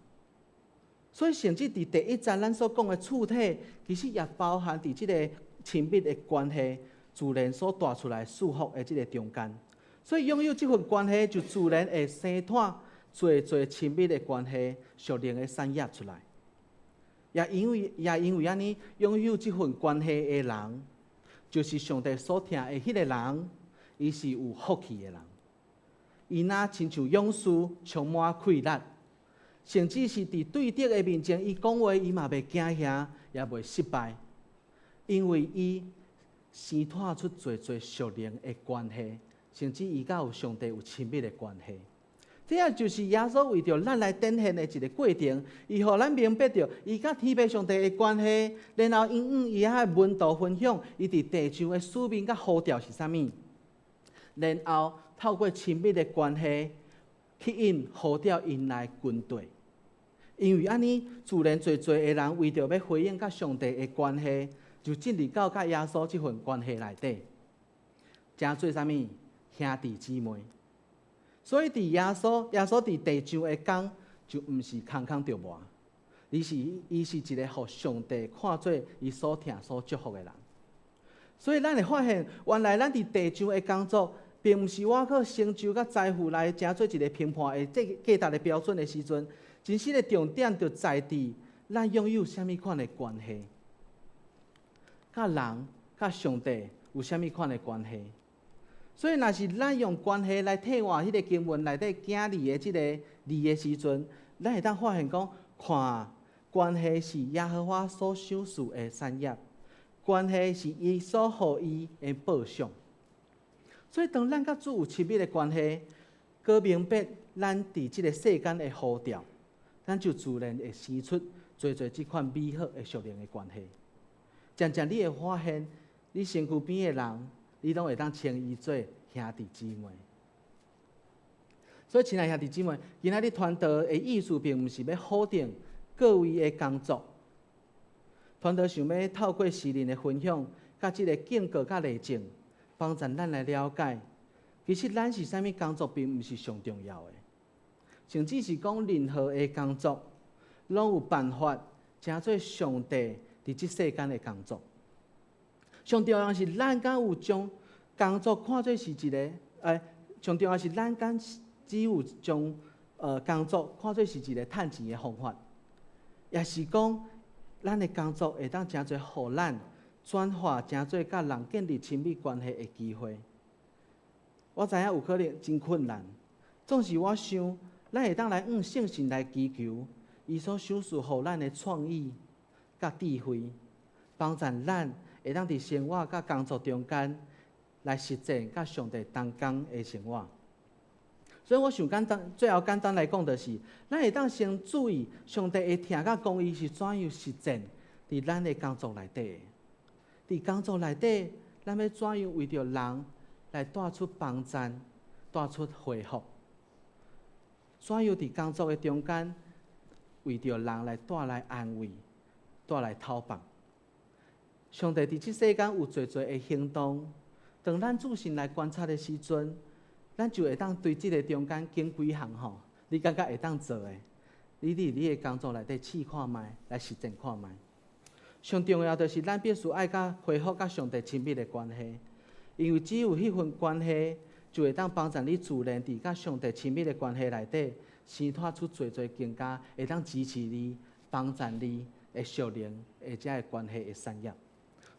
所以，甚至佇第一節咱所講的處體，其實也包含佇這个親密的關係，自然所帶出來祝福的這个中間。所以，擁有這份關係，就自然會生湠濟濟親密的關係，屬靈的產業出來。也因為按呢，擁有這份關係的人，就是上帝所疼的彼个人，伊是有福氣的人。伊若親像勇士，充滿氣力，甚至是佇對敵的面前，伊講話伊嘛袂驚嚇，也袂失敗，因為伊生湠出濟濟屬靈的關係，甚至伊佮有上帝有親密的關係。這也就是耶穌為著咱來展現的一个過程，伊予咱明白著伊佮天父上帝的關係，然後𪜶與伊的門徒分享，伊佇地上的使命佮呼召是啥物，然後透過親密的關係，吸引呼召𪜶來跟隨。因為按呢，自然濟濟的人為著欲回應佮上帝的關係，就進入到佮耶穌這份關係內底，成做啥物兄弟姊妹。所以，佇耶穌佇地上的工，就毋是空空著無，而是伊是一个予上帝看做伊所疼、所祝福的人。所以，咱會發現，原來咱佇地上的工作，並毋是我靠成就佮財富來成做一个評判的這價值的標準的時陣，真實的重點就在佇咱擁有啥物款的關係，佮人、佮上帝有啥物款的關係。所以，若是咱用關係來替換彼个經文內底囝兒的這个字的時陣，咱會當發現講，看關係是耶和華所賞賜的產業，關係是伊所予伊的報賞。所以當咱佮主有親密的關係，閣明白咱佇這个世間的呼召，咱就自然會生出濟濟這款美好的屬靈的關係。漸漸你會發現，你身軀邊的人，你攏會當稱伊做兄弟姊妹。所以，親愛兄弟姊妹，今仔日傳道的意思，並毋是欲否定各位的工作。傳道想欲透過詩人的分享，佮這个警告佮例證，幫助咱來了解，其實咱是啥物工作，並毋是上重要的。甚至是講任何的工作，攏有辦法成做上帝佇這世間的工作。上重要是咱敢有將工作看做是一个，上重要是咱敢只有將工作看做是一个趁錢的方法，抑是講咱的工作會當成做予咱轉化成做佮人建立親密關係的機會。我知影有可能真困難，總是我想，咱會當來向聖神來祈求，伊所賞賜予咱的創意佮智慧，幫助咱會當佇生活佮工作中間來實踐佮上帝同工的生活。所以我想簡單，最後簡單來講，就是咱會當先注意上帝的疼佮公義是怎樣實踐佇咱的工作內底。佇工作內底，咱欲怎樣為著人來帶出幫贊，帶出恢復？怎樣佇工作的中間，為著人來帶來安慰，帶來透放？上帝佇這世間有濟濟的行動，當咱仔細來觀察的時陣，咱就會當對這个中間揀幾項吼，你感覺會當做的，你佇你的工作內底試看覓，來實踐看覓。上重要就是咱必須愛佮恢復佮上帝親密的關係，因為只有彼份關係，就會當幫助你自然佇佮上帝親密的關係內底，生湠出濟濟更加會當支持你、幫助你的屬靈的這个關係的產業。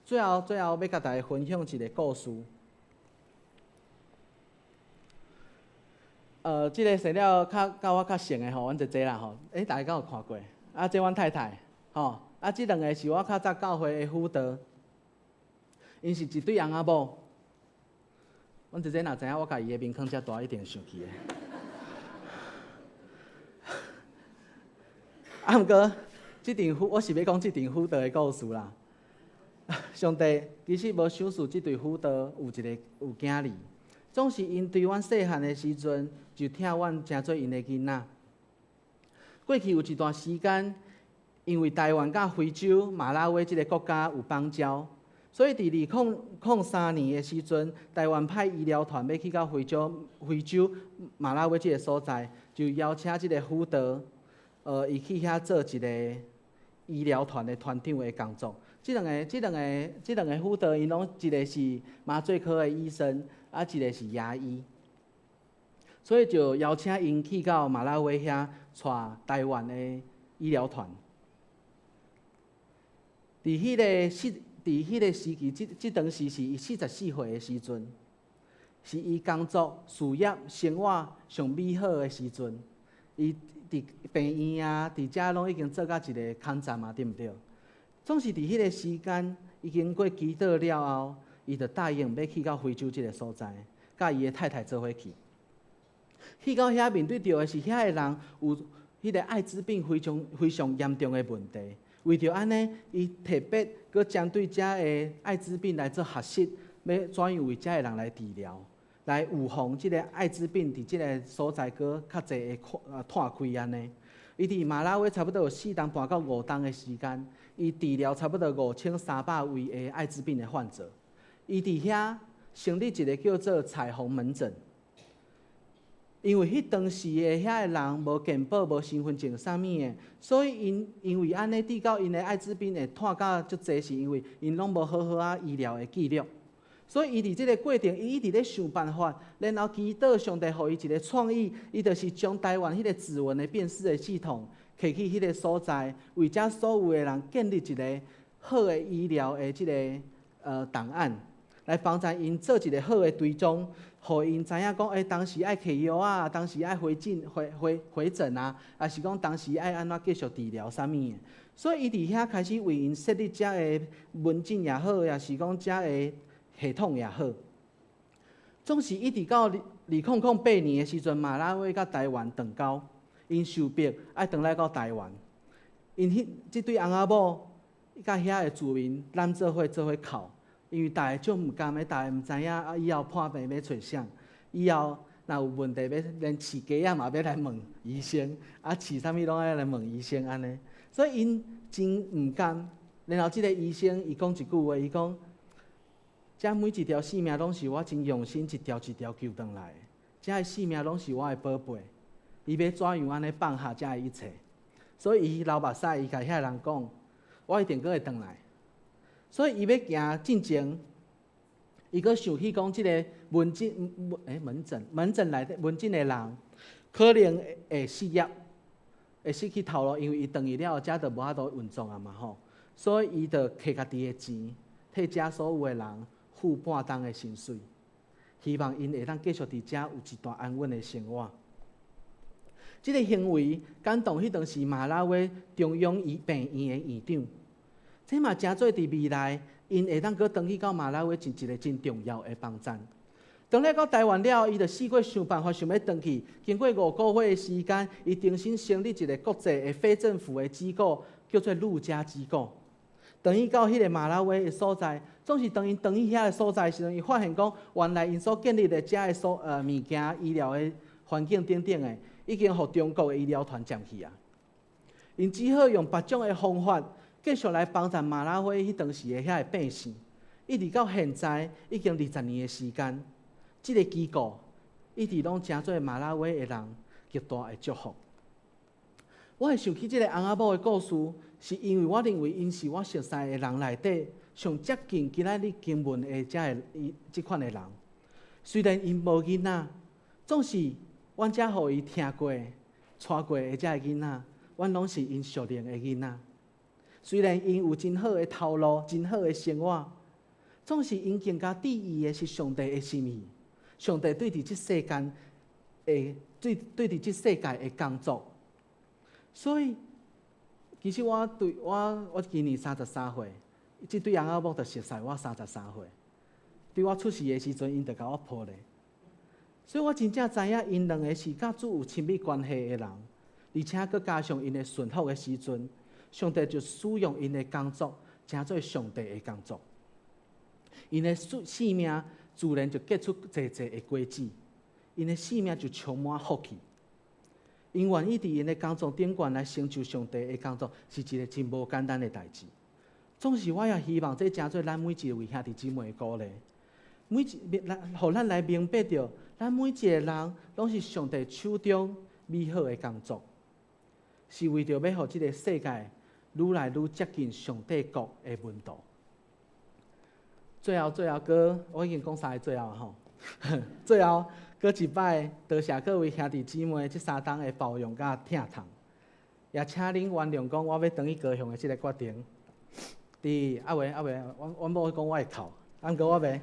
最後，最後欲共大家分享一个故事。這个生了較佮我較熟的吼，阮姐姐啦吼，大家敢有看過？啊，這阮太太，吼，啊，這兩个是我較早教會的輔導，𪜶是一對翁仔某。阮姐姐若知影我共伊的面囥遮大，一定生氣的。啊，毋過，這陣輔，我是欲講這陣輔導的故事啦。上帝其實無賞賜這對輔導有一个有囝兒。總是𪜶對阮細漢的時陣，就疼阮成做𪜶的囡仔。過去有一段時間，因為台灣佮非洲馬拉威這个國家有邦交，所以佇2003年的時陣，台灣派醫療團欲去到非洲馬拉威這个所在，就邀請這个輔導，伊去遐做一个醫療團的團長的工作。這兩个輔導，𪜶攏一个是麻醉科的醫生，啊，一个是牙醫，所以就邀請𪜶去到馬拉威遐，帶台灣的醫療團。佇彼个時期，這當時是伊44歲的時陣，是伊工作、事業、生活上美好的時陣。伊佇病院啊，佇遮攏已經做甲一个空站啊，對毋對？總是佇彼个時間，伊經過祈禱了後，伊就答應欲去到非洲這个所在，佮伊的太太做伙去。去到遐面對著的是遐个人有彼个愛滋病非常非常嚴重的問題。為著按呢，伊特別閣針對遮个愛滋病來做學習，欲怎樣為遮个人來治療，來預防這个愛滋病佇這个所在閣較濟的湠開按呢。伊佇馬拉威差不多有4冬半到5冬的時間，伊治療差不多5300位的愛滋病的患者。伊佇遐成立一个叫做彩虹門診，因為彼當時的遐个人無健保、無身份證啥物的，所以𪜶因為按呢，致到𪜶的愛滋病會湠甲足濟，是因為𪜶攏無好好仔醫療的記錄。所以伊佇這个過程，伊一直咧想辦法，然後祈禱上帝予伊一个創意，伊就是將台灣彼个指紋的辨識的系統，摕去彼个所在，為遮所有的人建立一个好的醫療的這个檔案。來幫助𪜶做一个好的追蹤，予𪜶知影講，當時愛摕藥啊，當時愛回診回回回診啊，抑是講當時愛按怎繼續治療啥物的。所以伊佇遐開始為𪜶設立遮个門診也好，抑是講遮个系統也好。總是一直到2008年的時陣，馬拉威佮台灣斷交，𪜶受逼愛轉來到台灣。𪜶彼這對翁仔某佮遐的住民攬做伙做伙哭，因為逐个足毋甘的，逐个毋知影啊，以後破病欲揣誰，以後若有問題欲連飼雞仔嘛欲來問醫生，啊飼啥物攏愛來問醫生按呢，所以𪜶真毋甘。然後這个醫生伊講一句話，伊講：遮每一條性命攏是我真用心一條一條救轉來的，遮的性命攏是我的寶貝，伊欲怎樣按呢放下遮的一切？所以伊流目屎，伊共遐人講：我一定閣會轉來。所以伊欲行進前，伊閣想起講，這个門診門診門診內底門診的人，可能會失業，會失去頭路，因為伊轉去了後，遮就無法度運作啊嘛吼。所以伊就摕家己的錢，替遮所有的人付半冬的薪水，希望𪜶會當繼續佇遮有一段安穩的生活。這个行為感動彼當時馬拉威中央醫病院的院長，這嘛成做佇未來，𪜶會當閣轉去到馬拉威真一个真重要的幫贊。當來到台灣了後，伊就四處想辦法想欲轉去。經過5個月的時間，伊重新成立一个國際的非政府的機構，叫做路加機構。轉去到彼个馬拉威的所在，總是當𪜶轉去遐个所在的時陣，伊發現講，原來𪜶所建立的遮个所物件、醫療的環境等等的，已經予中國的醫療團佔去啊。𪜶只好用別種的方法，繼續來幫助馬拉威彼當時的遐个百姓。一直到現在，已經20年的時間，這个機構一直攏成做馬拉威的人極大的祝福。我會想起這个翁仔某的故事，是因為我認為𪜶是我熟似的人內底上接近今仔日經文的遮个這款的人。雖然𪜶無囡仔，總是阮遮予伊聽過、帶過的遮个囡仔，阮攏是𪜶屬靈的囡仔。雖然𪜶有真好的頭路、真好的生活，總是𪜶更加注意的是上帝的心意。上帝對佇這世間的對對佇這世界的工作。所以，其實我對我我今年33歲，這對翁仔某就熟似我三十三歲。對我出世的時陣，𪜶就共我抱咧。所以我真正知影，𪜶兩个是佮主有親密關係的人，而且閣加上𪜶的順服的時陣，上帝就使用𪜶的工作，成做上帝的工作。𪜶的性命自然就結出濟濟的果子，𪜶的性命就充滿福氣。𪜶願意佇𪜶的工作頂懸來成就上帝的工作，是一个真無簡單的代誌。總是我也希望這成做咱每一位兄弟姊妹的鼓勵，每一來，予咱來明白著，咱每一个人攏是上帝手中美好的工作，是為著欲予這个世界愈來愈接近上帝國的門徒。最後，最後，閣我已經講三个最後吼，最後閣一擺多謝各位兄弟姊妹這三冬的包容佮疼痛，也請恁原諒講我欲轉去高雄的這个決定。佇啊袂啊袂，阮某講我會哭，啊毋過我袂。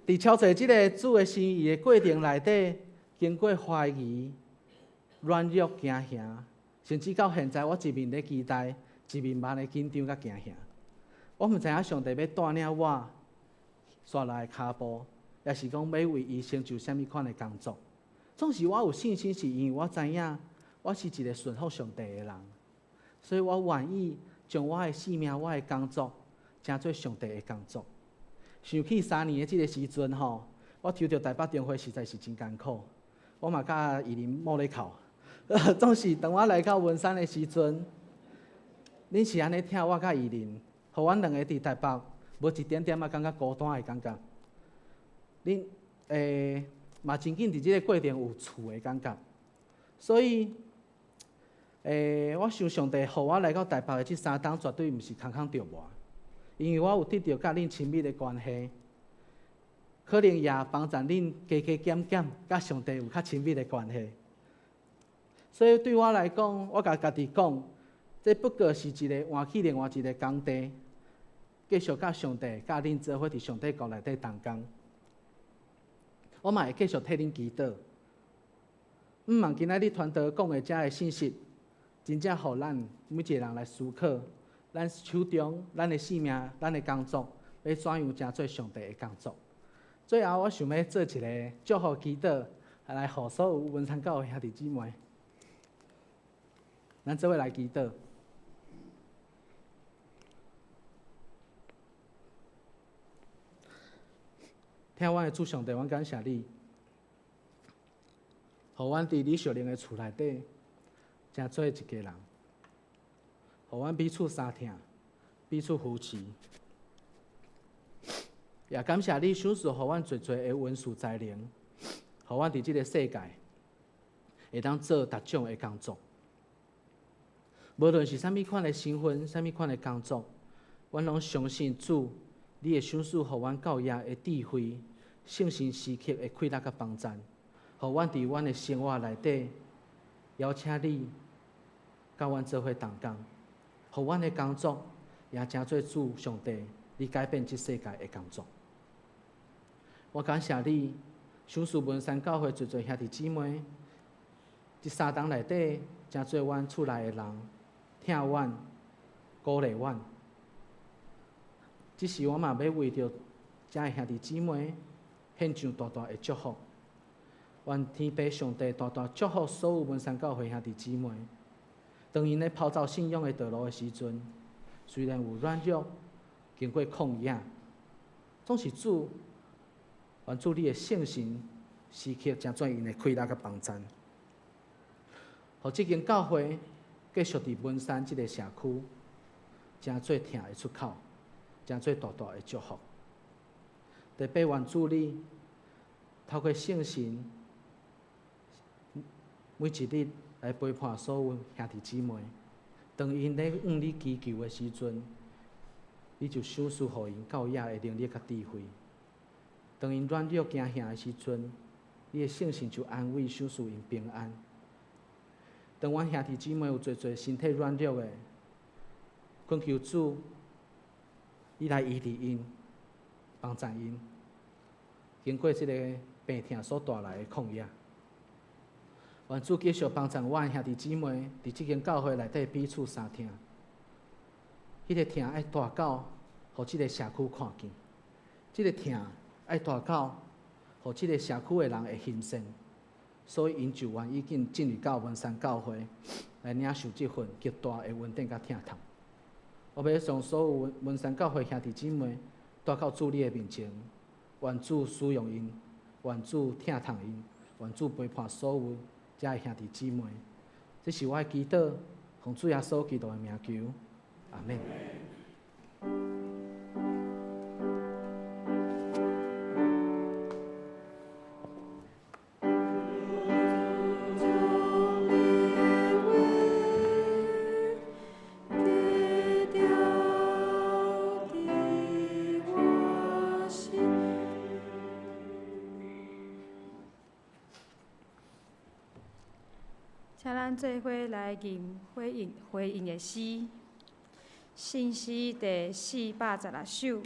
佇超揣這个主的心意的過程內底，經過懷疑、軟弱、驚嚇，甚至到現在我一面咧期待，一面嘛咧緊張佮驚嚇。我毋知影上帝欲帶領我紲落來的跤步，抑是講欲為伊成就啥物款的工作。總是我有信心，是因為我知影我是一个順服上帝的人，所以我願意將我的性命、我的工作，成做上帝的工作。想起3年的這个時陣吼，我抽著台北中會實在是真艱苦，我嘛佮伊林某咧哭。總是當我來到文山的時陣，恁是按呢疼我佮伊林，予阮兩个佇台北無一點點仔感覺孤單的感覺。恁嘛真緊佇這个過程有厝的感覺，所以我想上帝予我來到台北的這三冬，絕對毋是空空著無，因為我有得著佮恁親密的關係，可能也幫助恁加加減減佮上帝有較親密的關係。所以對我來講，我共家己講，這不過是一个換去另外一个工地，继续佮上帝、佮恁做伙伫上帝国内底同工。我嘛会继续替恁祈祷。毋望今仔日传道讲的遮个信息，真正予咱每一个人来思考，咱手中、咱的性命、咱的工作，欲怎样成做上帝的工作。最后，我想欲做一个祝福祈祷，来予所有文山教会兄弟姊妹。咱做伙来祈祷。疼阮的主上帝，阮感谢你，予阮伫你属灵的厝内底，成做一家人，予阮彼此相疼，彼此扶持。也感谢你赏赐予阮济济的恩赐才能，予阮伫这个世界会当做达种的工作。无论是啥物款的身份，啥物款的工作，阮拢相信主，你会赏赐予阮教育的智慧，圣神时刻的气力佮帮赞，予阮伫阮的生活内底邀请你，佮阮做伙同工，予阮的工作也成做主上帝，你改变这世界的工作。我感谢你，赏赐文山教会济济兄弟姊妹，这三冬内底，成做阮厝内的人，疼阮，鼓励阮。这时我嘛欲为著遮的兄弟姊妹献上大大的祝福。愿天父上帝大大祝福所有文山教会兄弟姊妹。当𪜶咧跑走信仰的道路的时阵，虽然有软弱，经过旷野，总是主，愿主你的圣神时刻成做𪜶的气力佮帮赞，予这间教会继续伫文山这个社区，成做疼的出口，成做大大的祝福。特别愿主你透过圣神，每一日来陪伴所有兄弟姊妹。当𪜶咧向你祈求的时阵，你就赏赐予𪜶教养的能力佮智慧。当𪜶软弱惊吓的时阵，你的圣神就安慰赏赐𪜶平安。当阮兄弟姊妹有济济身体软弱的，恳求主，你来医治𪜶，帮助𪜶，经过这个病痛所带来的旷野。愿主继续帮助阮兄弟姊妹，伫这间教会内底彼此相疼。彼个疼爱大到，予这个社区看见；这个疼爱大到，予这个社区的人会欣羡。所以，𪜶就愿意进进入到文山教会来领受这份极大的恩典佮疼痛。我欲将所有文山教会兄弟姊妹带到主你的面前，愿主使用𪜶，愿主疼痛𪜶，愿主陪伴所有遮的兄弟姊妹。这是我的祈祷，奉主耶稣基督的名求，阿们。
请咱做伙来吟回应回应的诗，信诗第416首，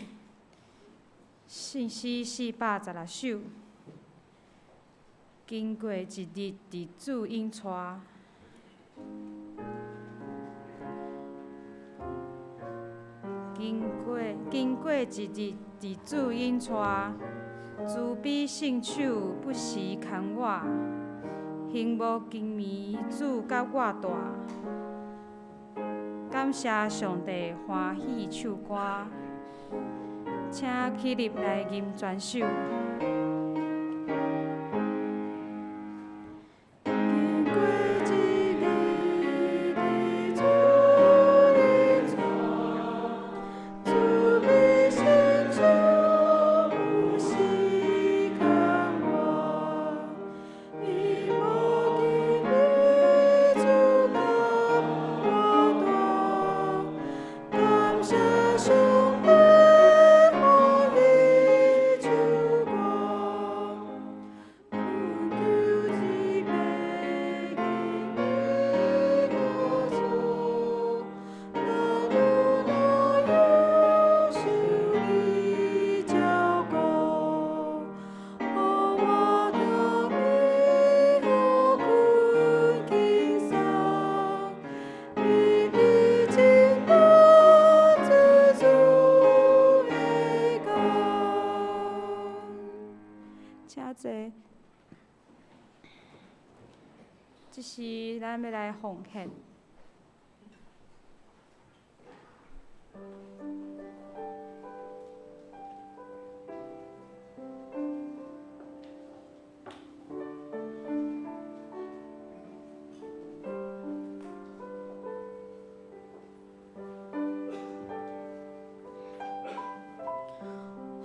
信诗416首。经过一日伫主引带，经过一日伫主引带，慈悲圣手不时牵我。兴无经绵，主佮我带，感谢上帝欢喜唱歌，请起立来吟全首。
上帝欢喜唱歌。
咱欲來奉獻。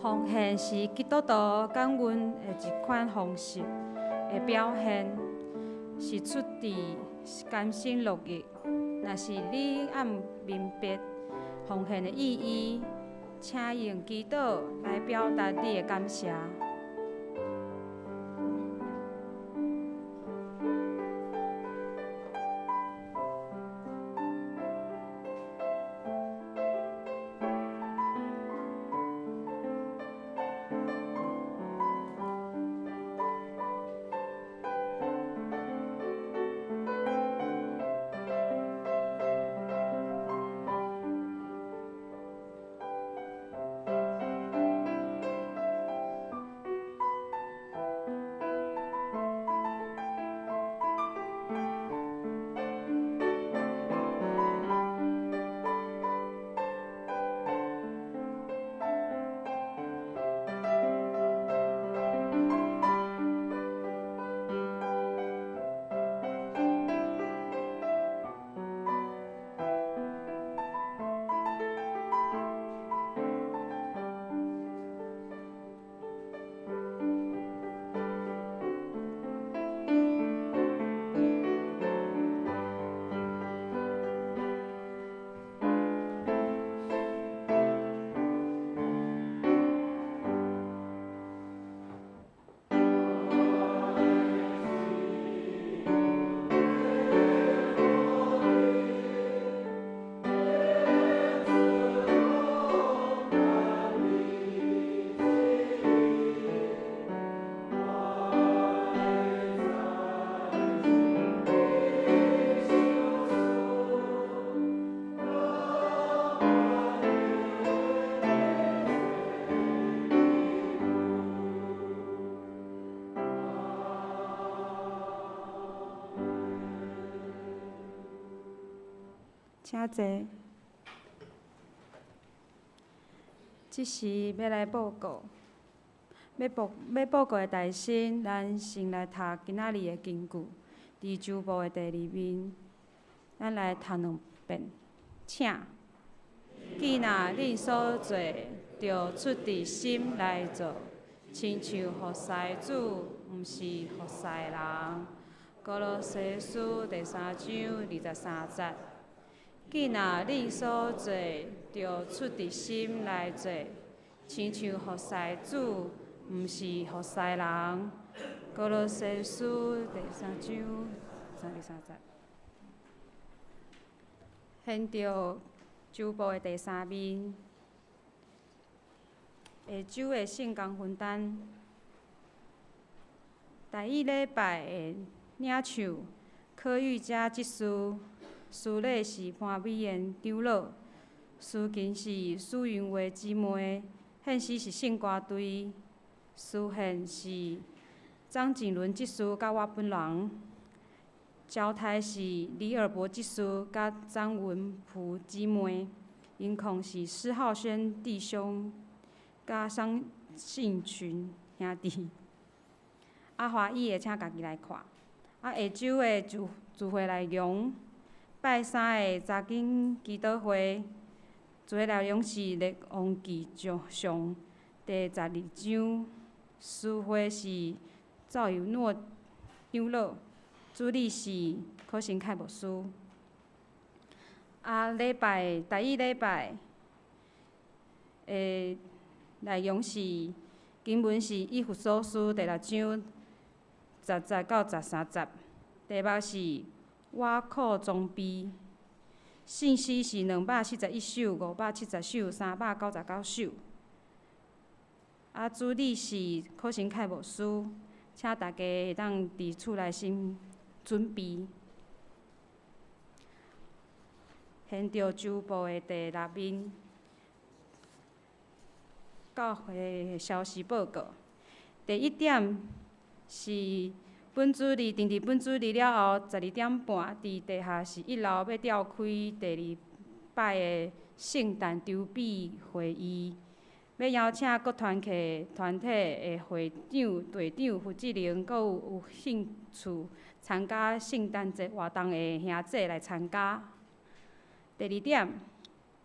奉獻是基督徒感恩的一款方式的表現，是出自甘心樂意。若是你猶毋明白奉獻的意義，請用祈禱來表達你的感謝。請坐。這時欲來報告，欲報告的代先，咱先來讀今仔日的經句，佇周報的第二面，咱來讀兩遍，請。既若恁所做，著出佇心來做，親像服侍主，毋是服侍人。歌羅西書第三章二十三節。既若恁所做，著出佇心來做，親像服侍主，毋是服侍人。歌羅西書第三章三十三節。現著周報的第三面，下週的聖工分擔，第一禮拜的領袖柯玉佳執事。司禮是潘美妍長老，司琴是苏云華姊妹，獻詩是聖歌隊，司獻是張景倫執事佮我本人，招待是李爾博執事佮張文璞姊妹，音控是施浩軒弟兄佮商信群兄弟。啊，歡喜的請家己來看。啊，下週的聚會內容。拜三的查經祈禱會，聚會內容是《列王紀上》第十二章，司會是趙有諾長老，主理是柯新凱牧師。啊，禮拜第一禮拜的內容是經文是以弗所書第六章十節到十三節，題目是。我靠裝備，信息是241首、570首、399首。啊，主理是柯新凱牧師，請大家會當佇厝內先準備。現著周報的第六面，教會的消息報告。第一點是本主日定伫本主日了後，12點半，佇地下室一樓欲召開第二擺的聖誕籌備會議，欲邀請各團契團體的會長、隊長、負責人，閣有有興趣參加聖誕節活動的兄姊來參加。第二點，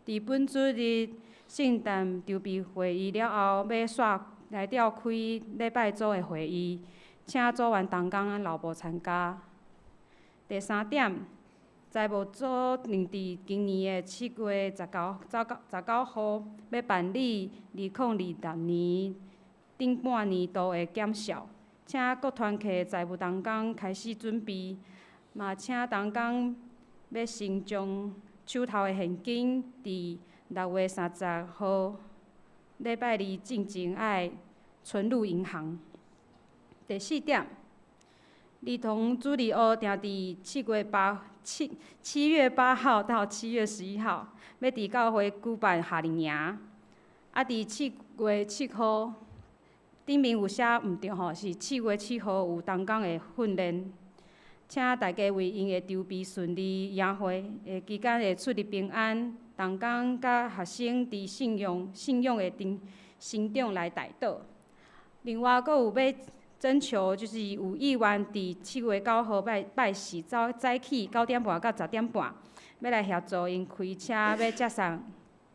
佇本主日聖誕籌備會議了後，欲煞來召開禮拜組的會議，請組員同工留步參加。第三點，財務組定佇今年的7月19號欲辦理2026年頂半年度的檢數，請各團契財務同工開始準備，嘛請同工欲先將手頭的現金佇6月30號禮拜二進前愛存入銀行。第四點，兒童主日學定佇7月8號到7月11號，欲佇教會舉辦夏令營。啊，佇七月七號，頂面有寫毋對吼，是七月七號有同工的訓練，請大家為𪜶的籌備順利營會的期間會出入平安，同工佮學生佇信仰的成長來代禱。另外，閣有欲徵求，就是有意願佇7月9號拜拜四早早起9點半到10點半，欲來協助𪜶開車，欲接送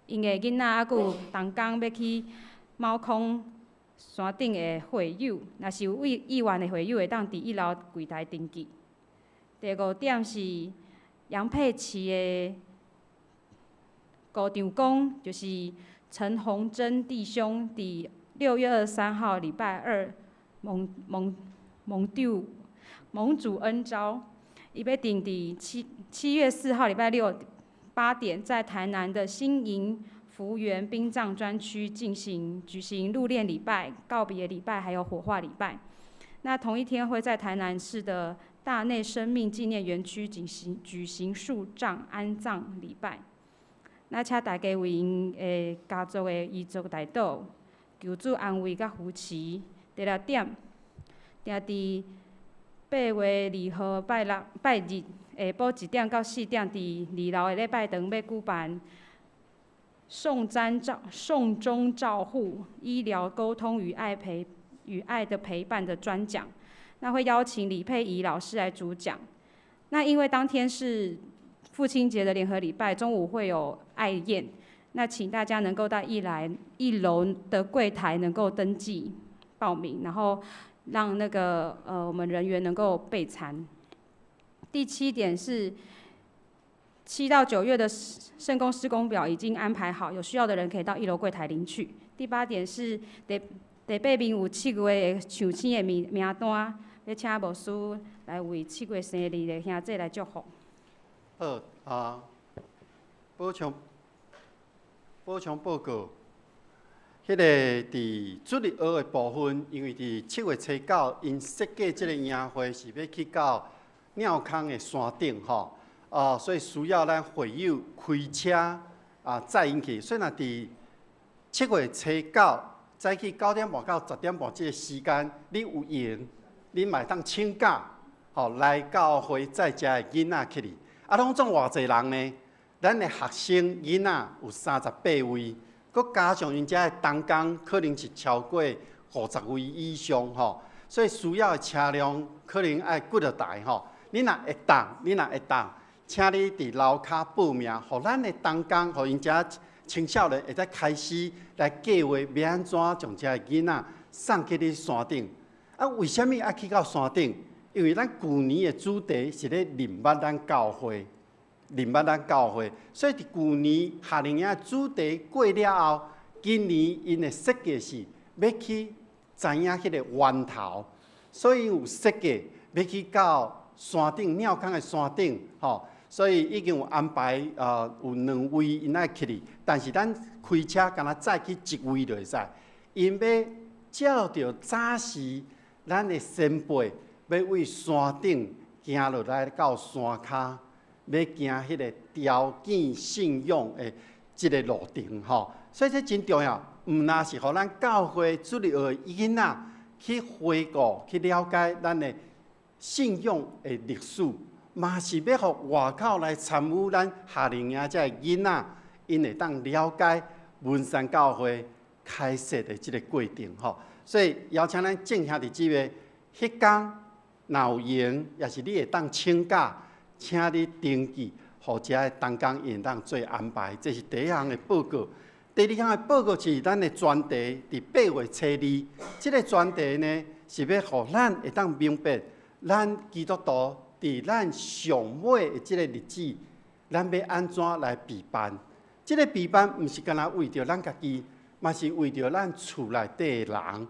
𪜶的囡仔，猶閣有同工欲去貓空山頂的會友，若是有意願的會友，會當佇一樓櫃台登記。第五點是楊佩琪的姑丈公，就是陳鴻珍弟兄，佇6月23號禮拜二蒙主恩召，伊欲定佇7月4號禮拜六8點，在台南的新營福源殯葬專區舉行入殮禮拜、告別禮拜，還有火化禮拜。那同一天會在台南市的大內生命紀念園區舉行樹葬安葬禮拜。那請大家為𪜶的家族的遺族代禱，求主安慰佮扶持。第六點，定佇8月2號拜六拜日下晡1點到4點，佇二樓的禮拜堂欲舉辦送終照護醫療溝通與愛的陪伴的專講。那會邀請李佩儀老師來主講。那因為當天是父親節的聯合禮拜，中午會有愛宴，那請大家能夠到一樓的櫃台能夠登記報名，然後讓那個我們人員能夠備餐。第七點是7到9月的聖工施工表已經安排好，有需要的人可以到一樓櫃台領取。第八點是第八面有七月的受請的名單，欲請牧師來為七月生日的兄姊來祝福。
好啊，補充報告，彼個佇主日學的部分，因為佇7月初9，𪜶設計這个營會是欲去到鳥空的山頂吼，啊，所以需要咱會友開車啊載𪜶去。所以若佇七月初九早起9點半到10點半這个時間，你有閒，你嘛會當請假，吼來教會載遮的囡仔去哩。啊，攏總偌濟人呢？咱的學生囡仔有38位，閣加上𪜶遮的同工，可能是超過50位以上吼，所以需要的車輛可能愛幾若台吼。你若會當，請你佇樓跤報名，予咱的同工，予𪜶遮青少年會使開始來計劃欲按怎將遮的囡仔送去咧山頂。啊，為啥物愛去到山頂？因為咱舊年的主題是咧認捌咱教會，認捌咱教會，所以佇舊年夏令營的主題過了後，今年𪜶的設計是欲去知影彼个源頭，所以有設計欲去到山頂鳥空的山頂，吼，所以已經有安排，有兩位𪜶愛去哩，但是咱開車干焦載去一位就會使，𪜶欲照著早時咱的先輩欲為山頂行落來到山跤，欲行彼个條件信仰的這个路程吼，所以這真重要，毋但是予咱教會主日學的囡仔去回顧、去了解咱的信仰的歷史，嘛是欲予外口來參與咱夏令營遮的囡仔，𪜶會當了解文山教會開設的這个過程吼。所以邀請咱眾兄弟姊妹，彼工若有閒，抑是你會當請假，請你登記，予遮的同工𪜶會當做安排。這是第一項的報告。第二項的報告是咱的專題，佇8月初2，這个專題呢是欲予咱會當明白，咱基督徒佇咱上尾的這个日子，咱欲按怎來備辦？這个備辦毋是干焦為著咱家己，嘛是為著咱厝內底的人。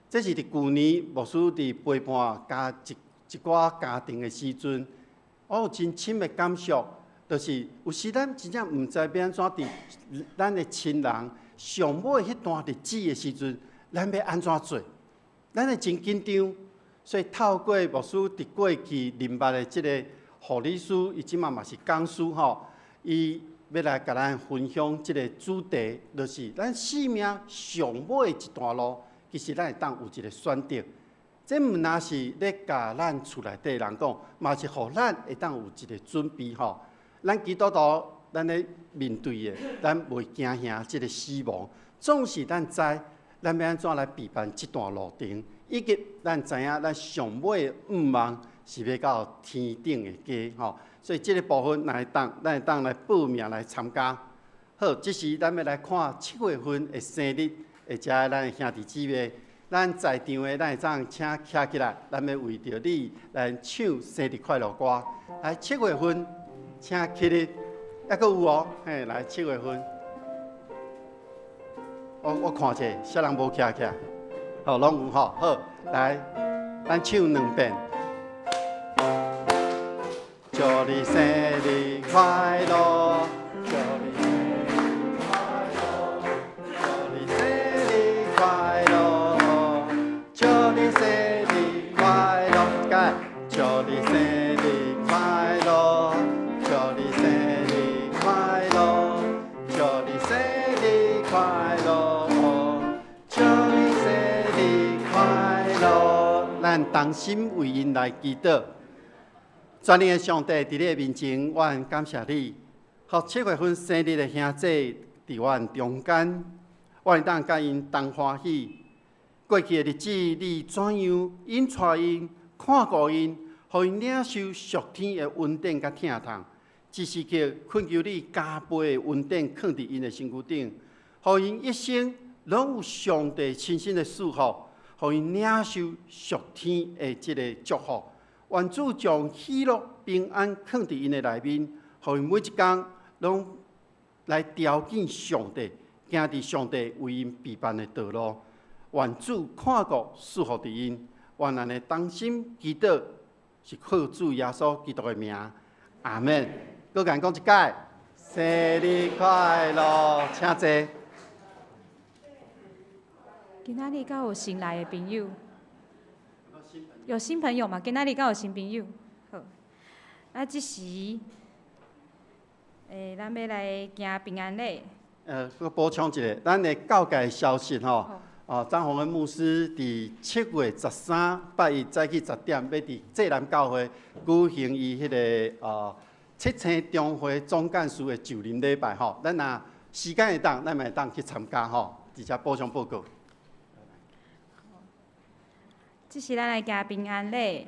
這是佇舊年牧師佇陪伴家一一寡家庭的時陣，我有真深的感受，就是有時咱真正毋知欲按怎佇咱的親人上尾彼段日子的時陣，咱欲按怎做？咱會真緊張，所以透過牧師佇過去認捌的這个護理師，伊這馬嘛是講師吼，伊欲來共咱分享這个主題，就是咱生命上尾一段路，其實咱會當有一个選擇。這毋但是咧共咱厝內底人講，嘛是予咱會當有一个準備吼。咱基督徒，咱咧面對的，咱袂驚嚇這个死亡，總是咱知，咱欲按怎來備辦這段路程，以及咱知影咱上尾的願望是欲到天頂的家吼。所以這个部分，若會當，咱會當來報名來參加。好，這時咱欲來看7月份的生日，或者咱的兄弟姊妹，咱在場的，咱會當請徛起來，咱欲為著你來唱生日快樂歌。來，七月份，請起立，猶閣有哦，嘿，來七月份，我看者，啥人無徛起來？好，攏有吼，好，來，咱唱兩遍。祝你生日快樂，祝你生日快樂，祝你生日快樂，祝你生日快樂，來，祝你生日快樂，祝你生日快樂，祝你生日快樂，祝你生日快樂。咱同心為𪜶來祈禱。全能的上帝，佇你的面前，阮感謝你。予7月份生日的兄弟佇阮中間，阮會當佮𪜶同歡喜。過去的日子，你怎樣引帶𪜶、看顧𪜶，予𪜶領受屬天的恩典佮疼痛。這時刻懇求你加倍的恩典，囥佇𪜶的身軀頂，予𪜶一生攏有上帝親身的祝福，予𪜶領受屬天的這个祝福。願主將喜樂平安囥佇𪜶的內面，予𪜶每一工攏來朝見上帝，行佇上帝為𪜶備辦的道路。願主看顧賜福佇𪜶，願咱的同心祈禱，是靠主耶穌基督的名，阿們。閣共講一擺，生日快樂，請坐。
今仔日敢有新來的朋友？有新朋友嘛？今仔日敢有新朋友？好，啊，這時，咱欲來行平安禮。
閣補充一下，咱的教界消息吼，哦，張宏恩牧師佇7月13拜一早起10點，欲佇濟南教會舉行伊彼个七星中會總幹事的就任禮拜吼。咱若時間會當，咱嘛會當去參加吼。佇遮補充報告。
這時咱來行平安禮，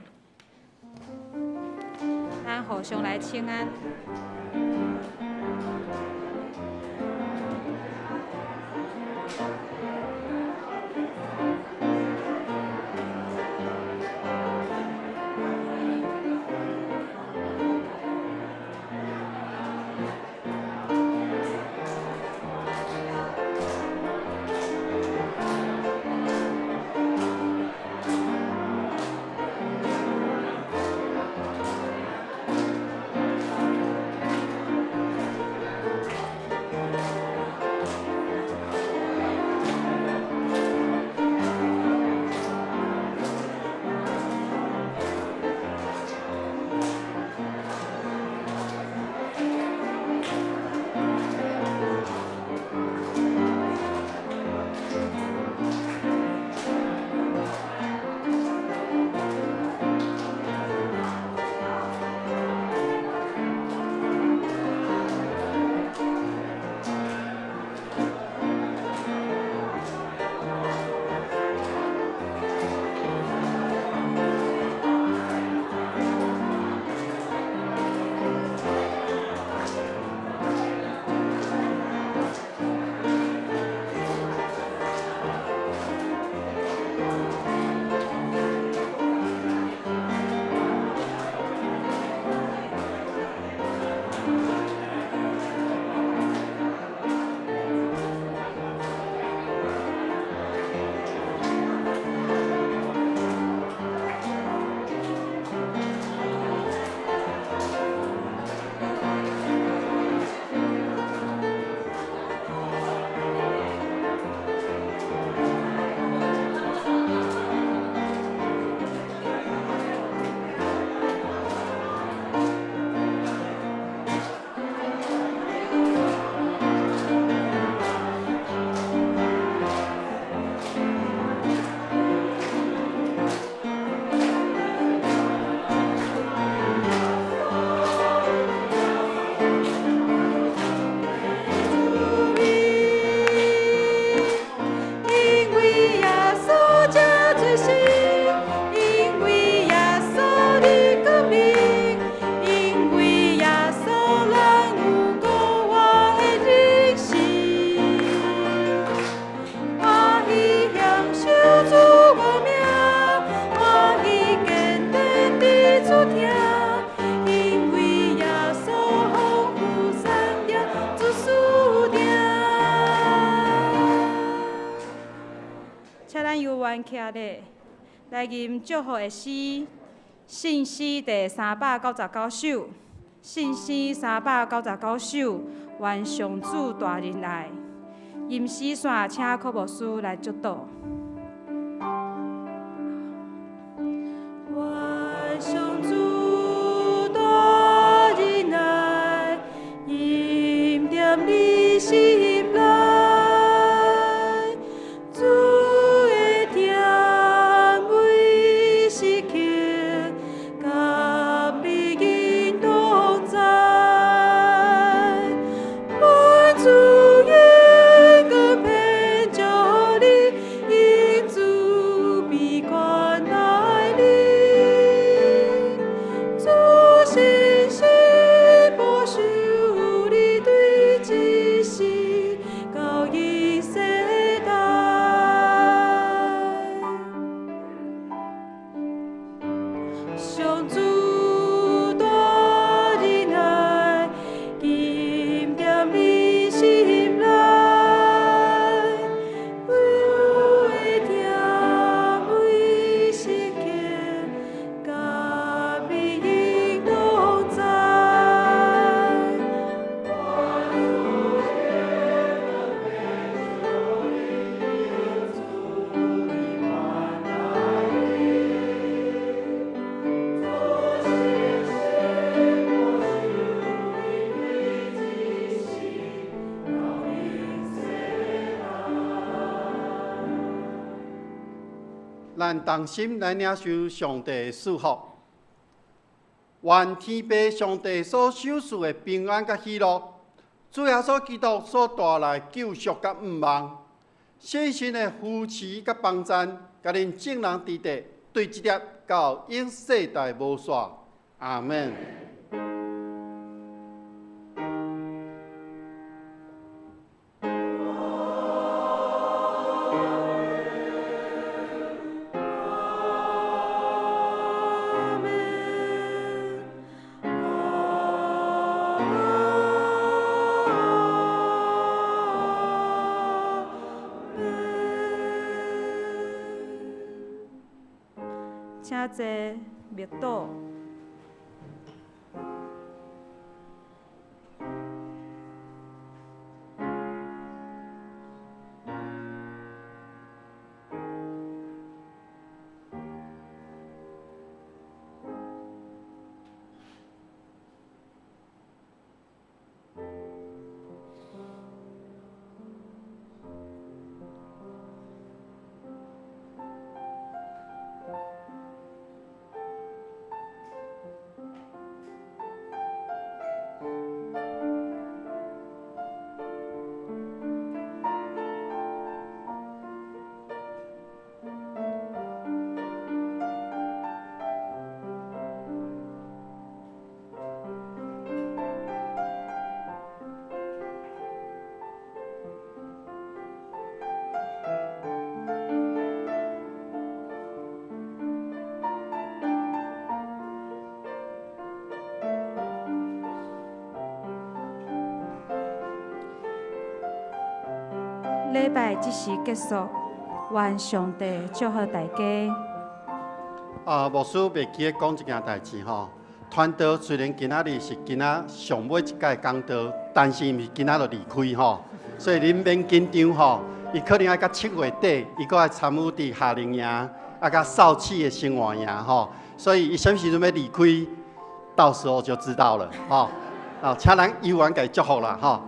咱互相來請安。愿徛咧，来吟祝福的诗，信诗第399首，信诗399首，愿上主大仁爱。吟诗线，请柯牧师来祝祷。愿上主大仁爱，荫踮你心内，主的疼每时刻，佮你紧同在。愿主眼光遍照你，用慈悲款待你。主信实保守你，对这世到永世代。上主大仁爱，荫踮你心内，主的疼每时刻，佮你同在。
咱同心来领受上帝的祝福。愿天父上帝所赏赐的平安佮喜乐，主耶稣基督所带来救赎佮盼望，圣神的扶持佮帮赞，佮恁众人伫地，对这粒到永世代无煞。阿们。
阿们。阿们。
请坐，默祷。礼拜这时结束，愿上帝祝福大家。
牧师袂记得讲一件代志吼。传道虽然今仔日是今仔上尾一届讲道，但是毋是今仔就离开吼，所以恁免紧张吼。伊可能爱到7月底，伊阁爱参与伫夏令营，佮少企的生活营吼。所以伊啥物时阵欲离开，到时候就知道了吼。请咱犹原共伊祝福啦吼。